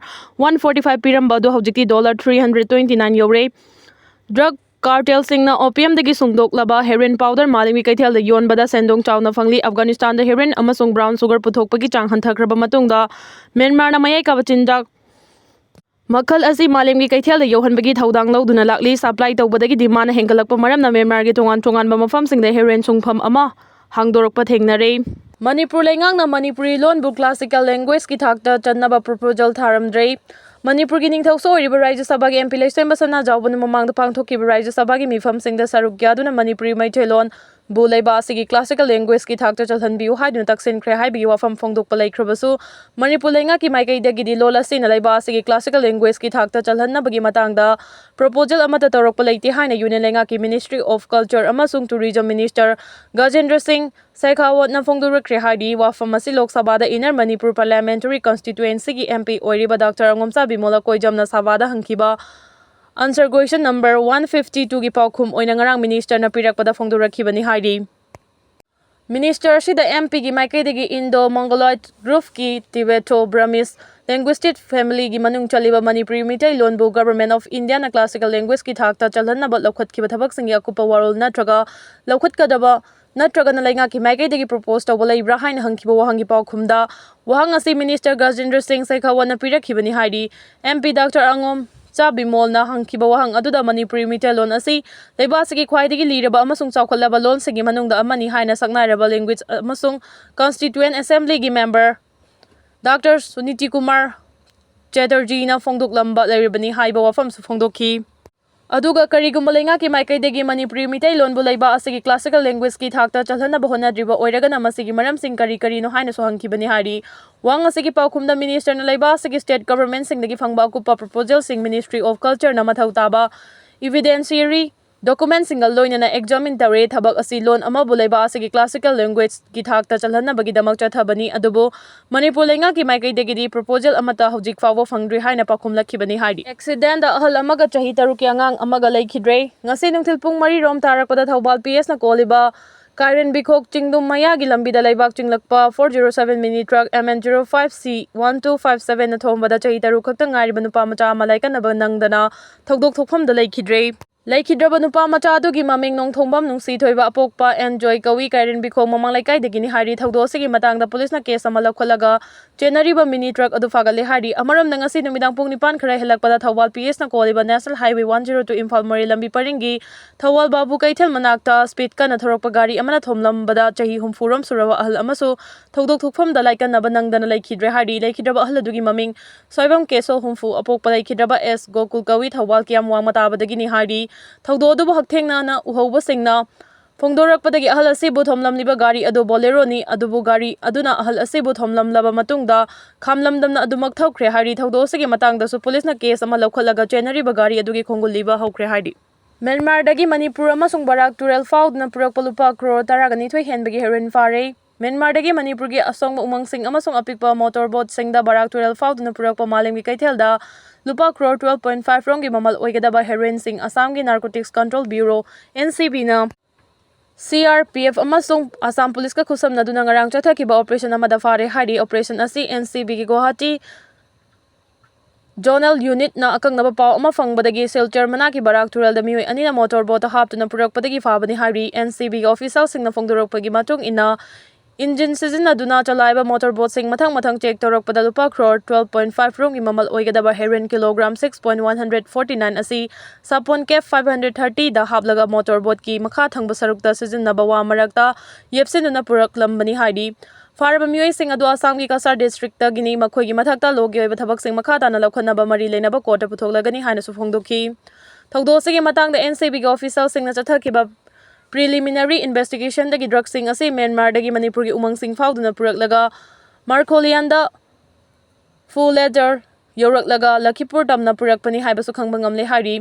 one forty five ꯄꯤꯔꯝꯕ ꯑꯗꯨ ꯍꯧꯖꯤꯛꯇꯤ dollar three hundred twenty nine ꯌꯧꯔꯦ꯫ ꯗ꯭ꯔꯒ ꯀꯥꯔꯇꯦꯜꯁꯤꯡꯅ opiumꯗꯒꯤ ꯁꯨꯡꯗꯣꯛꯂꯕ heroin powder ꯃꯥꯂꯦꯝꯒꯤ ꯀꯩꯊꯦꯜꯗ ꯌꯣꯟꯕꯗ ꯁꯦꯟꯗꯣꯡ ꯆꯥꯎꯅ ꯐꯪꯂꯤ꯫ ꯑꯐꯒꯥꯅꯤꯁꯇꯥꯟꯗ heroin ꯑꯃꯁꯨꯡ brown sugar ꯄꯨꯊꯣꯛꯄꯒꯤ ꯆꯥꯡ ꯍꯟꯊꯈ꯭ꯔꯕ ꯃꯇꯨꯡꯗ, ꯃ꯭ꯌꯥꯟꯃꯥꯔꯅ ꯃꯌꯥꯏ ꯀꯥꯕ ꯆꯤꯟꯖꯥꯛ ꯃꯈꯜ ꯑꯁꯤ ꯃꯥꯂꯦꯝꯒꯤ ꯀꯩꯊꯦꯜꯗ ꯌꯧꯍꯟꯕꯒꯤ ꯊꯧꯗꯥꯡ ꯂꯧꯗꯨꯅ ꯂꯥꯛꯂꯤ꯫ Supply ꯇꯧꯕꯗꯒꯤ demand ꯍꯦꯟꯒꯠꯂꯛꯄ ꯃꯔꯝꯅ ꯃ꯭ꯌꯥꯟꯃꯥꯔꯒꯤ ꯇꯣꯉꯥꯟ ꯇꯣꯉꯥꯟꯕ ꯃꯐꯝꯁꯤꯡꯗ heroin ꯁꯨꯡꯐꯝ ꯑꯃ ꯍꯥꯡꯗꯣꯔꯛꯄ ꯊꯦꯡꯅꯔꯦ꯫ ꯃꯅꯤꯄꯨꯔ ꯂꯩꯉꯥꯛꯅ ꯃꯅꯤꯄꯨꯔꯤ ꯂꯣꯟꯕꯨ classical languageꯀꯤ ꯊꯥꯛꯇ ꯆꯟꯅꯕ proposal ꯊꯥꯔꯝꯗ꯭ꯔꯦ꯫ ꯃꯅꯤꯄꯨꯔꯒꯤ ꯅꯤꯡꯊꯧꯁꯨ ꯑꯣꯏꯔꯤꯕ ꯔꯥꯖ꯭ꯌ ꯁꯚꯥꯒꯤ MP ꯂꯩꯁꯦꯝꯕ ꯁꯅꯥꯖꯥꯎꯕꯅ ꯃꯃꯥꯡꯗ ꯄꯥꯡꯊꯣꯛꯈꯤꯕ ꯔꯥꯖ꯭ꯌ ꯁꯚꯥꯒꯤ ꯃꯤꯐꯝꯁꯤꯡꯗ ꯁꯔꯨꯛ ꯌꯥꯗꯨꯅ ꯃꯅꯤꯄꯨꯔꯤ ꯃꯩꯇꯩꯂꯣꯟꯕꯨ ꯂꯩꯕꯥꯛ ꯑꯁꯤꯒꯤ classical languageꯀꯤ ꯊꯥꯛꯇ ꯆꯜꯍꯟꯕꯤꯌꯨ ꯍꯥꯏꯗꯨꯅ ꯇꯛꯁꯤꯟꯈ꯭ꯔꯦ ꯍꯥꯏꯕꯒꯤ ꯋꯥꯐꯝ ꯐꯣꯡꯗꯣꯛꯄ ꯂꯩꯈ꯭ꯔꯕꯁꯨ, ꯃꯅꯤꯄꯨꯔ ꯂꯩꯉꯥꯛꯀꯤ ꯃꯥꯏꯀꯩꯗꯒꯤꯗꯤ ꯂꯣꯜ ꯑꯁꯤꯅ ꯂꯩꯕꯥꯛ ꯑꯁꯤꯒꯤ classical languageꯀꯤ ꯊꯥꯛꯇ ꯆꯜꯍꯟꯅꯕꯒꯤ ꯃꯇꯥꯡꯗ proposal ꯑꯃꯠꯇ ꯇꯧꯔꯛꯄ ꯂꯩꯇꯦ ꯍꯥꯏꯅ Union ꯂꯩꯉꯥꯛꯀꯤ Ministry of Culture ꯑꯃꯁꯨꯡ Tourism Minister ꯒꯖꯦꯟꯗ꯭ꯔ ꯁꯤꯡ ꯁꯦꯈꯥꯋꯠꯅ ꯐꯣꯡꯗꯣꯔꯛꯈ꯭ꯔꯦ ꯍꯥꯏꯔꯤ꯫ ꯋꯥꯐꯝ ꯑꯁꯤ ꯂꯣꯛ ꯁꯚꯥꯗ Inner Manipur Parliamentary Constituencyꯒꯤ MP ꯑꯣꯏꯔꯤꯕ ꯗꯥꯛꯇꯔ ꯑꯉꯣꯝꯆꯥ ꯕꯤꯃꯣꯜꯅ ꯀꯣꯏꯖꯝꯅ ꯁꯚꯥꯗ ꯍꯪꯈꯤꯕ answer question number one fifty twoꯒꯤ ꯄꯥꯎꯈꯨꯝ ꯑꯣꯏꯅ ꯉꯔꯥꯡ ministerꯅ ꯄꯤꯔꯛꯄꯗ ꯐꯣꯡꯗꯣꯔꯛꯈꯤꯕꯅꯤ ꯍꯥꯏꯔꯤ꯫ Minister ꯑꯁꯤꯗ MPꯒꯤ ꯃꯥꯏꯀꯩꯗꯒꯤ Indo-Mongoloid groupꯀꯤ Tibeto-Burmese linguistic familyꯒꯤ ꯃꯅꯨꯡ ꯆꯜꯂꯤꯕ ꯃꯅꯤꯄꯨꯔꯤ ꯃꯤꯇꯩ ꯂꯣꯟꯕꯨ Government of Indiaꯅ classical languageꯒꯤ ꯊꯥꯛꯇ ꯆꯜꯍꯟꯅꯕ ꯂꯧꯈꯠꯈꯤꯕ ꯊꯕꯛꯁꯤꯡꯒꯤ ꯑꯀꯨꯞꯄ ꯋꯥꯔꯣꯜ ꯅꯠꯇ꯭ꯔꯒ ꯂꯧꯈꯠꯀꯗꯕ ꯅꯠꯇ꯭ꯔꯒꯅ ꯂꯩꯉꯥꯛꯀꯤ ꯃꯥꯏꯀꯩꯗꯒꯤ propose ꯇꯧꯕ ꯂꯩꯕ꯭ꯔꯥ ꯍꯥꯏꯅ ꯍꯪꯈꯤꯕ ꯋꯥꯍꯪꯒꯤ ꯄꯥꯎꯈꯨꯝꯗ, ꯋꯥꯍꯪ ꯑꯁꯤ Minister ꯒꯖꯦꯟꯗ꯭ꯔ ꯁꯤꯡ ꯁꯦꯈꯥꯋꯠꯅ ꯄꯤꯔꯛꯈꯤꯕꯅꯤ ꯍꯥꯏꯔꯤ꯫ MP ꯗꯥꯛꯇꯔ ꯑꯉꯣꯝꯆꯥ ꯕꯤꯃꯣꯜꯅ ꯍꯪꯈꯤꯕ ꯋꯥꯍꯪ ꯑꯗꯨꯗ ꯃꯅꯤꯄꯨꯔꯤ ꯃꯤꯇꯩꯂꯣꯟ ꯑꯁꯤ ꯂꯩꯕꯥꯛ ꯑꯁꯤꯒꯤ ꯈ꯭ꯋꯥꯏꯗꯒꯤ ꯂꯤꯔꯕ ꯑꯃꯁꯨꯡ ꯆꯥꯎꯈꯠꯂꯕ ꯂꯣꯟꯁꯤꯡꯒꯤ ꯃꯅꯨꯡꯗ ꯑꯃꯅꯤ ꯍꯥꯏꯅ ꯁꯛꯅꯥꯏꯔꯕ language ꯑꯃꯁꯨꯡ Constituent Assemblyꯒꯤ member doctor Suniti Kumar ꯆꯦꯇꯔꯖꯤꯅ ꯐꯣꯡꯗꯣꯛꯂꯝꯕ ꯂꯩꯔꯤꯕꯅꯤ ꯍꯥꯏꯕ ꯋꯥꯐꯝꯁꯨ ꯐꯣꯡꯗꯣꯛꯈꯤ꯫ ꯑꯗꯨꯒ ꯀꯔꯤꯒꯨꯝꯕ ꯂꯩꯉꯥꯛꯀꯤ ꯃꯥꯏꯀꯩꯗꯒꯤ ꯃꯅꯤꯄꯨꯔꯤ ꯃꯤꯇꯩꯂꯣꯟꯕꯨ ꯂꯩꯕꯥꯛ ꯑꯁꯤꯒꯤ classical language ꯀꯤ ꯊꯥꯛꯇ ꯆꯜꯍꯟꯅꯕ ꯍꯣꯠꯅꯗ꯭ꯔꯤꯕ ꯑꯣꯏꯔꯒꯅ ꯃꯁꯤꯒꯤ ꯃꯔꯝꯁꯤꯡ ꯀꯔꯤ ꯀꯔꯤꯅꯣ ꯍꯥꯏꯅꯁꯨ ꯍꯪꯈꯤꯕꯅꯤ ꯍꯥꯏꯔꯤ꯫ ꯋꯥꯍꯪ ꯑꯁꯤꯒꯤ ꯄꯥꯎꯈꯨꯝꯗ minister ꯅ ꯂꯩꯕꯥꯛ ꯑꯁꯤꯒꯤ state government ꯁꯤꯡꯗꯒꯤ ꯐꯪꯕ ꯑꯀꯨꯞꯄ proposal ꯁꯤꯡ Ministry of Culture ꯅ ꯃꯊꯧ ꯇꯥꯕ evidentiary document ꯁꯤꯡꯒ ꯂꯣꯏꯅꯅ examine ꯇꯧꯔꯦ꯫ ꯊꯕꯛ ꯑꯁꯤ ꯂꯣꯟ ꯑꯃꯕꯨ ꯂꯩꯕꯥꯛ ꯑꯁꯤꯒꯤ classical language ꯀꯤ ꯊꯥꯛꯇ ꯆꯜꯍꯟꯅꯕꯒꯤꯗꯃꯛ ꯆꯠꯊꯕꯅꯤ, ꯑꯗꯨꯕꯨ ꯃꯅꯤꯄꯨꯔ ꯂꯩꯉꯥꯛꯀꯤ ꯃꯥꯏꯀꯩꯗꯒꯤꯗꯤ proposal ꯑꯃꯠꯇ ꯍꯧꯖꯤꯛ ꯐꯥꯎꯕ ꯐꯪꯗ꯭ꯔꯤ ꯍꯥꯏꯅ ꯄꯥꯎꯈꯨꯝꯂꯛꯈꯤꯕꯅꯤ ꯍꯥꯏꯔꯤ꯫ Accident ꯗ ꯑꯍꯜ ꯑꯃꯒ ꯆꯍꯤ ꯇꯔꯨꯛꯀꯤ ꯑꯉꯥꯡ ꯑꯃꯒ ꯂꯩꯈꯤꯗ꯭ꯔꯦ꯫ ꯉꯁꯤ ꯅꯨꯡꯊꯤꯜ ꯄꯨꯡ ꯃꯔꯤ ꯔꯣꯝ ꯇꯥꯔꯛꯄꯗ ꯊꯧꯕꯥꯜ P S ꯅ ꯀꯣꯜꯂꯤꯕ ꯀꯥꯏꯔꯦꯟꯕꯤꯈꯣꯛ ꯆꯤꯡꯗꯨꯝ ꯃꯌꯥꯒꯤ ꯂꯝꯕꯤꯗ ꯂꯩꯕꯥꯛ ꯆꯤꯡꯂꯛꯄ four zero seven mini truck M N zero five C one two five seven ꯅ ꯊꯣꯝꯕꯗ ꯆꯍꯤ ꯇꯔꯨꯛ ꯈꯛꯇ ꯉꯥꯏꯔꯤꯕ ꯅꯨꯄꯥ ꯃꯆꯥ ꯑꯃ ꯂꯥꯏꯀꯠꯅꯕ ꯅꯪꯗꯅ ꯊꯧꯗꯣꯛ ꯊꯣꯛꯐꯝꯗ ꯂꯩꯈꯤꯗ꯭ꯔꯦ꯫ ꯂꯩꯈꯤꯗ꯭ꯔꯕ ꯅꯨꯄꯥ ꯃꯆꯥ ꯑꯗꯨꯒꯤ ꯃꯃꯤꯡ ꯅꯣꯡꯊꯣꯡꯕꯝ ꯅꯨꯡꯁꯤꯊꯣꯏꯕ ꯑꯄꯣꯛꯄ ꯑꯦꯟ ꯖꯣꯏ ꯀꯧꯏ, ꯀꯥꯏꯔꯦꯟꯕꯤꯈꯣꯛ ꯃꯃꯥꯡ ꯂꯩꯀꯥꯏꯗꯒꯤꯅꯤ ꯍꯥꯏꯔꯤ꯫ ꯊꯧꯗꯣꯛ ꯑꯁꯤꯒꯤ ꯃꯇꯥꯡꯗ ꯄꯨꯂꯤꯁꯅ ꯀꯦꯁ ꯑꯃ ꯂꯧꯈꯠꯂꯒ ꯆꯦꯟꯅꯔꯤꯕ ꯃꯤꯅꯤ ꯇ꯭ꯔꯛ ꯑꯗꯨ ꯐꯥꯒꯠꯂꯦ ꯍꯥꯏꯔꯤ꯫ ꯑꯃꯔꯣꯝꯗ ꯉꯁꯤ ꯅꯨꯃꯤꯗꯥꯡ ꯄꯨꯡ ꯅꯤꯄꯥꯟ ꯈꯔ ꯍꯦꯜꯂꯛꯄꯗ ꯊꯧꯕꯥꯜ P S ꯅ ꯀꯣꯜꯂꯤꯕ National Highway one zero two Imphal ꯃꯣꯔꯦ ꯂꯝꯕꯤ ꯄꯔꯤꯡꯒꯤ ꯊꯧꯕꯥꯜ ꯕꯥꯕꯨ ꯀꯩꯊꯦꯜ ꯃꯅꯥꯛꯇ speed ꯀꯟꯅ ꯊꯧꯔꯛꯄ ꯒꯥꯔꯤ ꯑꯃꯅ ꯊꯣꯝꯂꯝꯕꯗ ꯆꯍꯤ ꯍꯨꯝꯐꯨ ꯔꯣꯝ ꯁꯨꯔꯕ ꯑꯍꯜ ꯑꯃꯁꯨ ꯊꯧꯗꯣꯛ ꯊꯣꯛꯐꯝꯗ ꯂꯥꯏꯀꯠꯅꯕ ꯅꯪꯗꯅ ꯂꯩꯈꯤꯗ꯭ꯔꯦ ꯍꯥꯏꯔꯤ꯫ ꯂꯩꯈꯤꯗ꯭ꯔꯕ ꯑꯍꯜ ꯑꯗꯨꯒꯤ ꯃꯃꯤꯡ ꯁꯣꯏꯕꯝ ꯀꯦꯁꯣ ꯍꯨꯝꯐꯨ, ꯑꯄꯣꯛꯄ ꯂꯩꯈꯤꯗ꯭ꯔꯕ ꯑꯦꯁ ꯒꯣꯀꯨꯜ ꯀꯧꯏ, ꯊꯧꯕꯥꯜ ꯀꯤꯌꯥꯝ ꯋꯥꯡꯃ ꯇꯥꯕꯗꯒꯤꯅꯤ ꯍꯥꯏꯔꯤ꯫ ꯊꯧꯗꯣꯛ ꯑꯗꯨꯕꯨ ꯍꯛꯊꯦꯡꯅꯅ ꯎꯍꯧꯕꯁꯤꯡꯅ ꯐꯣꯡꯗꯣꯔꯛꯄꯗꯒꯤ ꯑꯍꯜ ꯑꯁꯤꯕꯨ ꯊꯣꯝꯂꯝꯂꯤꯕ ꯒꯥꯔꯤ ꯑꯗꯨ ꯕꯣꯂꯦꯔꯣꯅꯤ, ꯑꯗꯨꯕꯨ ꯒꯥꯔꯤ ꯑꯗꯨꯅ ꯑꯍꯜ ꯑꯁꯤꯕꯨ ꯊꯣꯝꯂꯝꯂꯕ ꯃꯇꯨꯡꯗ ꯈꯥꯝꯂꯝꯗꯝꯅ ꯑꯗꯨꯃꯛ ꯊꯧꯈ꯭ꯔꯦ ꯍꯥꯏꯔꯤ꯫ ꯊꯧꯗꯣꯛ ꯑꯁꯤꯒꯤ ꯃꯇꯥꯡꯗꯁꯨ ꯄꯨꯂꯤꯁꯅ ꯀꯦꯁ ꯑꯃ ꯂꯧꯈꯠꯂꯒ ꯆꯦꯟꯅꯔꯤꯕ ꯒꯥꯔꯤ ꯑꯗꯨꯒꯤ ꯈꯣꯡꯒꯨꯜꯂꯤꯕ ꯍꯧꯈ꯭ꯔꯦ ꯍꯥꯏꯔꯤ꯫ ꯃ꯭ꯌꯥꯟꯃꯥꯔꯗꯒꯤ ꯃꯅꯤꯄꯨꯔ ꯑꯃꯁꯨꯡ ꯕꯔꯥꯛ ꯇꯨꯔꯦꯜ ꯐꯥꯎꯗꯨꯅ ꯄꯨꯔꯛꯄ ꯂꯨꯄꯥ ꯀ꯭ꯔꯣꯔ ꯇꯔꯥꯒ ꯅꯤꯊꯣꯏ ꯍꯦꯟꯕꯒꯤ ꯍꯦꯔꯣꯏꯟ ꯐꯥꯔꯦ꯫ ꯃ꯭ꯌꯥꯟꯃꯥꯔꯗꯒꯤ ꯃꯅꯤꯄꯨꯔꯒꯤ ꯑꯁꯣꯡꯕ ꯎꯃꯪꯁꯤꯡ ꯑꯃꯁꯨꯡ ꯑꯄꯤꯛꯄ ꯃꯣꯇꯣꯔ ꯕꯣꯠꯁꯤꯡꯗ ꯕꯔꯥꯛ ꯇꯨꯔꯦꯜ ꯐꯥꯎꯗꯨꯅ ꯄꯨꯔꯛꯄ ꯃꯥꯂꯦꯝꯒꯤ ꯀꯩꯊꯦꯜꯗ ꯂꯨꯄꯥ ꯀ꯭ꯔꯣꯔ twelve point five ꯔꯣꯝꯒꯤ ꯃꯃꯜ ꯑꯣꯏꯒꯗꯕ ꯍꯦꯔꯣꯏꯟꯁꯤꯡ ꯑꯁꯥꯝꯒꯤ Narcotics Control Bureau, N C B ꯅ C R P F ꯑꯃꯁꯨꯡ ꯑꯁꯥꯝ ꯄꯨꯂꯤꯁꯀ ꯈꯨꯠꯁꯝꯅꯗꯨꯅ ꯉꯔꯥꯡ ꯆꯠꯊꯈꯤꯕ ꯑꯣꯄꯔꯦꯁꯟ ꯑꯃꯗ ꯐꯥꯔꯦ ꯍꯥꯏꯔꯤ꯫ ꯑꯣꯄꯔꯦꯁꯟ ꯑꯁꯤ N C B ꯒꯤ ꯒꯨꯋꯥꯍꯥꯇꯤ ꯖꯣꯅꯦꯜ ꯌꯨꯅꯤꯠꯅ ꯑꯀꯛꯅꯕ ꯄꯥꯎ ꯑꯃ ꯐꯪꯕꯗꯒꯤ ꯁꯤꯜꯆꯔ ꯃꯅꯥꯛꯀꯤ ꯕꯔꯥꯛ ꯇꯨꯔꯦꯜꯗ ꯃꯤꯑꯣꯏ ꯑꯅꯤꯅ ꯃꯣꯇꯣꯔ ꯕꯣꯠꯇ ꯍꯥꯞꯇꯨꯅ ꯄꯨꯔꯛꯄꯗꯒꯤ ꯐꯥꯕꯅꯤ ꯍꯥꯏꯔꯤ꯫ N C B ꯒꯤ ꯑꯣꯐꯤꯁꯤꯌꯦꯜꯁꯤꯡꯅ ꯐꯣꯡꯗꯣꯔꯛꯄꯒꯤ ꯃꯇꯨꯡ ꯏꯟꯅ, ꯏꯟꯖꯤꯟ ꯁꯤꯖꯤꯟꯅꯗꯨꯅ ꯆꯂꯥꯏꯕ ꯃꯣꯇꯣꯔ ꯕꯣꯠꯁꯤꯡ ꯃꯊꯪ ꯃꯊꯪ ꯆꯦꯛ ꯇꯧꯔꯛꯄꯗ ꯂꯨꯄꯥ ꯀ꯭ꯔꯣꯔ twelve point five ꯔꯣꯝꯒꯤ ꯃꯃꯜ ꯑꯣꯏꯒꯗꯕ heroine kilogram six point one hundred forty nine ꯑꯁꯤ ꯁꯥꯄꯣꯟ ꯀꯦꯞ five hundred thirty ꯗ ꯍꯥꯞꯂꯒ ꯃꯣꯇꯣꯔ ꯕꯣꯠꯀꯤ ꯃꯈꯥ ꯊꯪꯕ ꯁꯔꯨꯛꯇ ꯁꯤꯖꯤꯟꯅꯕ ꯋꯥ ꯃꯔꯛꯇ ꯌꯦꯞꯁꯤꯟꯗꯨꯅ ꯄꯨꯔꯛꯂꯝꯕꯅꯤ ꯍꯥꯏꯔꯤ꯫ ꯐꯥꯔꯕ ꯃꯤꯑꯣꯏꯁꯤꯡ ꯑꯗꯨ ꯑꯁꯥꯝꯒꯤ ꯀꯁꯥꯔ ꯗꯤꯁꯇ꯭ꯔꯤꯛꯇꯒꯤꯅꯤ꯫ ꯃꯈꯣꯏꯒꯤ ꯃꯊꯛꯇ ꯂꯣꯒꯤ ꯑꯣꯏꯕ ꯊꯕꯛꯁꯤꯡ ꯃꯈꯥ ꯇꯥꯅ ꯂꯧꯈꯠꯅꯕ ꯃꯔꯤ ꯂꯩꯅꯕ ꯀꯣꯔꯠꯇ ꯄꯨꯊꯣꯛꯂꯒꯅꯤ ꯍꯥꯏꯅꯁꯨ ꯐꯣꯡꯗꯣꯛꯈꯤ꯫ ꯊꯧꯗꯣꯛ ꯑꯁꯤꯒꯤ ꯃꯇꯥꯡꯗ ꯑꯦꯟ ꯁꯤ ꯕꯤꯒꯤ ꯑꯣꯐꯤꯁꯤꯌꯦꯜꯁꯤꯡꯅ ꯆꯠꯊꯈꯤꯕ ꯄ꯭ꯔꯤꯂꯤꯃꯤꯅꯔꯤ ꯏꯟꯚꯦꯁꯇꯤꯒꯦꯁꯟꯗꯒꯤ ꯗ꯭ꯔꯒꯁꯤꯡ ꯑꯁꯤ ꯃ꯭ꯌꯥꯟꯃꯥꯔꯗꯒꯤ ꯃꯅꯤꯄꯨꯔꯒꯤ ꯎꯃꯪꯁꯤꯡ ꯐꯥꯎꯗꯨꯅ ꯄꯨꯔꯛꯂꯒ ꯃꯥꯔꯈꯣꯂꯤꯌꯥꯟꯗ ꯐꯨꯂꯦꯗꯔ ꯌꯧꯔꯛꯂꯒ ꯂꯈꯤꯄꯨꯔ ꯇꯝꯅ ꯄꯨꯔꯛꯄꯅꯤ ꯍꯥꯏꯕꯁꯨ ꯈꯪꯕ ꯉꯝꯂꯦ ꯍꯥꯏꯔꯤ꯫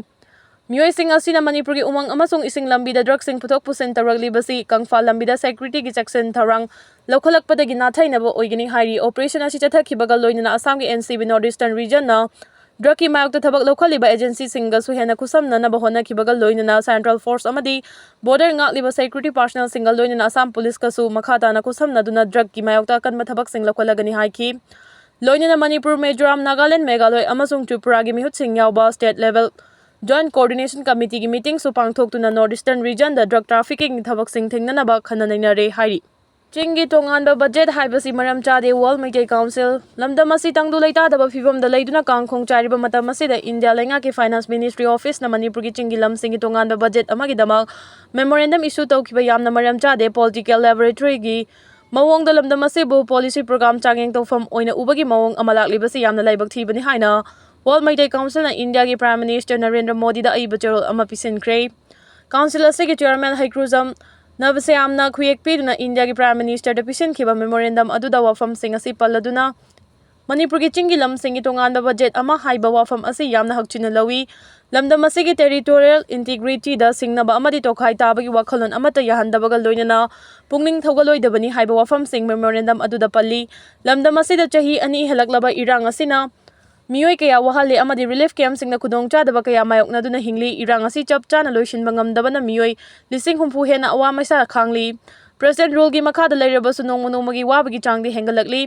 ꯃꯤꯑꯣꯏꯁꯤꯡ ꯑꯁꯤꯅ ꯃꯅꯤꯄꯨꯔꯒꯤ ꯎꯃꯪ ꯑꯃꯁꯨꯡ ꯏꯁꯤꯡ ꯂꯝꯕꯤꯗ ꯗ꯭ꯔꯒꯁꯤꯡ ꯄꯨꯊꯣꯛ ꯄꯨꯁꯤꯟ ꯇꯧꯔꯛꯂꯤꯕꯁꯤ ꯀꯪꯐꯥꯜ ꯂꯝꯕꯤꯗ ꯁꯦꯀ꯭ꯌꯨꯔꯤꯇꯤꯒꯤ ꯆꯦꯛꯁꯤꯟ ꯊꯧꯔꯥꯡ ꯂꯧꯈꯠꯂꯛꯄꯗꯒꯤ ꯅꯥꯊꯩꯅꯕ ꯑꯣꯏꯒꯅꯤ ꯍꯥꯏꯔꯤ꯫ ꯑꯣꯄꯔꯦꯁꯟ ꯑꯁꯤ ꯆꯠꯊꯈꯤꯕꯒ ꯂꯣꯏꯅꯅ ꯑꯁꯥꯝꯒꯤ N C B north eastern ꯔꯤꯖꯟꯅ ꯗ꯭ꯔꯒꯀꯤ ꯃꯥꯌꯣꯛꯇ ꯊꯕꯛ ꯂꯧꯈꯠꯂꯤꯕ ꯑꯦꯖꯦꯟꯁꯤꯁꯤꯡꯒꯁꯨ ꯍꯦꯟꯅ ꯈꯨꯠꯁꯝꯅꯅꯕ ꯍꯣꯠꯅꯈꯤꯕꯒ ꯂꯣꯏꯅꯅ ꯁꯦꯟꯇ꯭ꯔꯦꯜ ꯐꯣꯔꯁ ꯑꯃꯗꯤ ꯕꯣꯔꯗꯔ ꯉꯥꯛꯂꯤꯕ ꯁꯦꯀ꯭ꯌꯨꯔꯤꯇꯤ ꯄꯥꯔꯁꯅꯦꯜꯁꯤꯡꯒ ꯂꯣꯏꯅꯅ ꯑꯁꯥꯝ ꯄꯨꯂꯤꯁꯀꯁꯨ ꯃꯈꯥ ꯇꯥꯅ ꯈꯨꯠꯁꯝꯅꯗꯨꯅ ꯗ꯭ꯔꯒꯀꯤ ꯃꯥꯌꯣꯛꯇ ꯑꯀꯟꯕ ꯊꯕꯛꯁꯤꯡ ꯂꯧꯈꯠꯂꯒꯅꯤ ꯍꯥꯏꯈꯤ꯫ ꯂꯣꯏꯅꯅ ꯃꯅꯤꯄꯨꯔ, ꯃꯤꯖꯣꯔꯥꯝ, ꯅꯥꯒꯥꯂꯦꯟ, ꯃꯦꯘꯥꯂꯣꯏ ꯑꯃꯁꯨꯡ ꯇ꯭ꯔꯤꯄꯨꯔꯥꯒꯤ ꯃꯤꯍꯨꯠꯁꯤꯡ ꯌꯥꯎꯕ ꯁ꯭ꯇꯦꯠ ꯂꯦꯚꯦꯜ ꯖꯣꯏꯟꯠ ꯀꯣꯑꯣꯔꯗꯤꯅꯦꯁꯟ ꯀꯃꯤꯇꯤꯒꯤ ꯃꯤꯇꯤꯡꯁꯨ ꯄꯥꯡꯊꯣꯛꯇꯨꯅ ꯅꯣꯔꯠ ꯏꯁꯇꯔꯟ ꯔꯤꯖꯟꯗ ꯗ꯭ꯔꯒ ꯇ꯭ꯔꯥꯐꯤꯀꯤꯡꯒꯤ ꯊꯕꯛꯁꯤꯡ ꯊꯤꯡꯅꯅꯕ ꯈꯟꯅ ꯅꯩꯅꯔꯦ ꯍꯥꯏꯔꯤ꯫ ꯆꯤꯡꯒꯤ ꯇꯣꯉꯥꯟꯕ ꯕꯖꯦꯠ ꯍꯥꯏꯕꯁꯤ ꯃꯔꯝ ꯆꯥꯗꯦ, ꯋꯥꯔꯜ ꯃꯩꯇꯩ ꯀꯥꯎꯟꯁꯤꯜ꯫ ꯂꯝꯗꯝ ꯑꯁꯤ ꯇꯪꯗꯨ ꯂꯩꯇꯥꯗꯕ ꯐꯤꯕꯝꯗ ꯂꯩꯗꯨꯅ ꯀꯥꯡꯈꯣꯡ ꯆꯥꯏꯔꯤꯕ ꯃꯇꯝ ꯑꯁꯤꯗ ꯏꯟꯗꯤꯌꯥ ꯂꯩꯉꯥꯛꯀꯤ ꯐꯥꯏꯅꯥꯟꯁ ꯃꯤꯅꯤꯁꯇ꯭ꯔꯤ ꯑꯣꯐꯤꯁꯅ ꯃꯅꯤꯄꯨꯔꯒꯤ ꯆꯤꯡꯒꯤ ꯂꯝꯁꯤꯡꯒꯤ ꯇꯣꯉꯥꯟꯕ ꯕꯖꯦꯠ ꯑꯃꯒꯤꯗꯃꯛ ꯃꯦꯃꯣꯔꯦꯟꯗꯝ ꯏꯁꯨ ꯇꯧꯈꯤꯕ ꯌꯥꯝꯅ ꯃꯔꯝ ꯆꯥꯗꯦ꯫ ꯄꯣꯂꯤꯇꯤꯀꯦꯜ ꯂꯦꯕꯣꯔꯦꯇꯣꯔꯤꯒꯤ ꯃꯑꯣꯡꯗ ꯂꯝꯗꯝ ꯑꯁꯤꯕꯨ ꯄꯣꯂꯤꯁꯤ ꯄ꯭ꯔꯣꯒ꯭ꯔꯥꯝ ꯆꯥꯡꯌꯦꯡ ꯇꯧꯐꯝ ꯑꯣꯏꯅ ꯎꯕꯒꯤ ꯃꯑꯣꯡ ꯑꯃ ꯂꯥꯛꯂꯤꯕꯁꯤ ꯌꯥꯝꯅ ꯂꯥꯏꯕꯛ ꯊꯤꯕꯅꯤ ꯍꯥꯏꯅ ꯋꯥꯔꯜ ꯃꯩꯇꯩ ꯀꯥꯎꯟꯁꯤꯜꯅ ꯏꯟꯗꯤꯌꯥꯒꯤ ꯄ꯭ꯔꯥꯏꯝ ꯃꯤꯅꯤꯁꯇꯔ ꯅꯔꯦꯟꯗ꯭ꯔ ꯃꯣꯗꯤꯗ ꯑꯏꯕ ꯆꯦꯔꯣꯜ ꯑꯃ ꯄꯤꯁꯤꯟꯈ꯭ꯔꯦ꯫ ꯀꯥꯎꯟꯁꯤꯜ ꯑꯁꯤꯒꯤ ꯆꯤꯌꯔꯃꯦꯟ ꯍꯩꯀ꯭ꯔꯨꯖꯝ ꯅꯕꯁ꯭ꯌꯥꯝꯅ ꯈꯨꯌꯦꯛ ꯄꯤꯗꯨꯅ ꯏꯟꯗꯤꯌꯥꯒꯤ ꯄ꯭ꯔꯥꯏꯝ ꯃꯤꯅꯤꯁꯇꯔꯗ ꯄꯤꯁꯤꯟꯈꯤꯕ ꯃꯦꯃꯣꯔꯦꯟꯗꯝ ꯑꯗꯨꯗ ꯋꯥꯐꯝꯁꯤꯡ ꯑꯁꯤ ꯄꯜꯂꯗꯨꯅ ꯃꯅꯤꯄꯨꯔꯒꯤ ꯆꯤꯡꯒꯤ ꯂꯝꯁꯤꯡꯒꯤ ꯇꯣꯉꯥꯟꯕ ꯕꯖꯦꯠ ꯑꯃ ꯍꯥꯏꯕ ꯋꯥꯐꯝ ꯑꯁꯤ ꯌꯥꯝꯅ ꯍꯛꯆꯤꯟꯅ ꯂꯧꯏ꯫ ꯂꯝꯗꯝ ꯑꯁꯤꯒꯤ ꯇꯦꯔꯤꯇꯣꯔꯤꯌꯦꯜ ꯏꯟꯇꯤꯒ꯭ꯔꯤꯇꯤꯗ ꯁꯤꯡꯅꯕ ꯑꯃꯗꯤ ꯇꯣꯈꯥꯏ ꯇꯥꯕꯒꯤ ꯋꯥꯈꯜꯂꯣꯟ ꯑꯃꯠꯇ ꯌꯥꯍꯟꯗꯕꯒ ꯂꯣꯏꯅꯅ ꯄꯨꯛꯅꯤꯡ ꯊꯧꯒꯠꯂꯣꯏꯗꯕꯅꯤ ꯍꯥꯏꯕ ꯋꯥꯐꯝꯁꯤꯡ ꯃꯦꯃꯣꯔꯦꯟꯗꯝ ꯑꯗꯨꯗ ꯄꯜꯂꯤ꯫ ꯂꯝꯗꯝ ꯑꯁꯤꯗ ꯆꯍꯤ ꯑꯅꯤ ꯍꯦꯜꯂꯛꯂꯕ ꯏꯔꯥꯡ ꯑꯁꯤꯅ ꯃꯤꯑꯣꯏ ꯀꯌꯥ ꯋꯥꯍꯜꯂꯦ ꯑꯃꯗꯤ ꯔꯤꯂꯤꯐ ꯀꯦꯝꯞꯁꯤꯡꯗ ꯈꯨꯗꯣꯡꯆꯥꯗꯕ ꯀꯌꯥ ꯃꯥꯌꯣꯛꯅꯗꯨꯅ ꯍꯤꯡꯂꯤ꯫ ꯏꯔꯥꯡ ꯑꯁꯤ ꯆꯞ ꯆꯥꯅ ꯂꯣꯏꯁꯤꯟꯕ ꯉꯝꯗꯕꯅ ꯃꯤꯑꯣꯏ ꯂꯤꯁꯤꯡ ꯍꯨꯝꯐꯨ ꯍꯦꯟꯅ ꯑꯋꯥ ꯃꯩꯁꯥ ꯈꯥꯡꯂꯤ꯫ ꯄ꯭ꯔꯦꯁꯤꯗꯦꯟꯠ ꯔꯨꯜꯒꯤ ꯃꯈꯥꯗ ꯂꯩꯔꯕꯁꯨ ꯅꯣꯡꯃ ꯅꯣꯡꯃꯒꯤ ꯋꯥꯕꯒꯤ ꯆꯥꯡꯗꯤ ꯍꯦꯟꯒꯠꯂꯛꯂꯤ꯫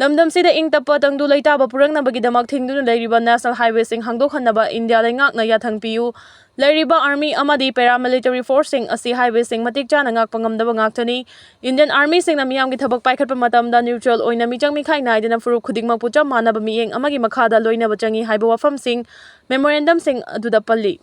ꯂꯝꯗꯝꯁꯤꯗ ꯏꯪ ꯇꯞꯄ ꯇꯪꯗꯨ ꯂꯩꯇꯥꯕ ꯄꯨꯔꯛꯅꯕꯒꯤꯗꯃꯛ ꯊꯤꯡꯗꯨꯅ ꯂꯩꯔꯤꯕ ꯅꯦꯁꯅꯦꯜ ꯍꯥꯏꯋꯦꯁꯤꯡ ꯍꯥꯡꯗꯣꯛꯍꯟꯅꯕ ꯏꯟꯗꯤꯌꯥ ꯂꯩꯉꯥꯛꯅ ꯌꯥꯊꯪ ꯄꯤꯌꯨ꯫ ꯂꯩꯔꯤꯕ ꯑꯥꯔꯃꯤ ꯑꯃꯗꯤ ꯄꯦꯔꯥꯃꯤꯂꯤꯇꯔꯤ ꯐꯣꯔꯁꯁꯤꯡ ꯑꯁꯤ ꯍꯥꯏꯋꯦꯁꯤꯡ ꯃꯇꯤꯛ ꯆꯥꯅ ꯉꯥꯛꯄ ꯉꯝꯗꯕ ꯉꯥꯛꯇꯅꯤ꯫ ꯏꯟꯗꯤꯌꯟ ꯑꯥꯔꯃꯤꯁꯤꯡꯅ ꯃꯤꯌꯥꯝꯒꯤ ꯊꯕꯛ ꯄꯥꯏꯈꯠꯄ ꯃꯇꯝꯗ ꯅ꯭ꯌꯨꯇ꯭ꯔꯦꯜ ꯑꯣꯏꯅ ꯃꯤꯆꯪ ꯃꯤꯈꯥꯏ ꯅꯥꯏꯗꯅ ꯐꯨꯔꯨꯞ ꯈꯨꯗꯤꯡꯃꯛꯄꯨ ꯆꯞ ꯃꯥꯟꯅꯕ ꯃꯤꯠꯌꯦꯡ ꯑꯃꯒꯤ ꯃꯈꯥꯗ ꯂꯣꯏꯅꯕ ꯆꯪꯏ ꯍꯥꯏꯕ ꯋꯥꯐꯝꯁꯤꯡ ꯃꯦꯃꯣꯔꯦꯟꯗꯝꯁꯤꯡ ꯑꯗꯨꯗ ꯄꯜꯂꯤ꯫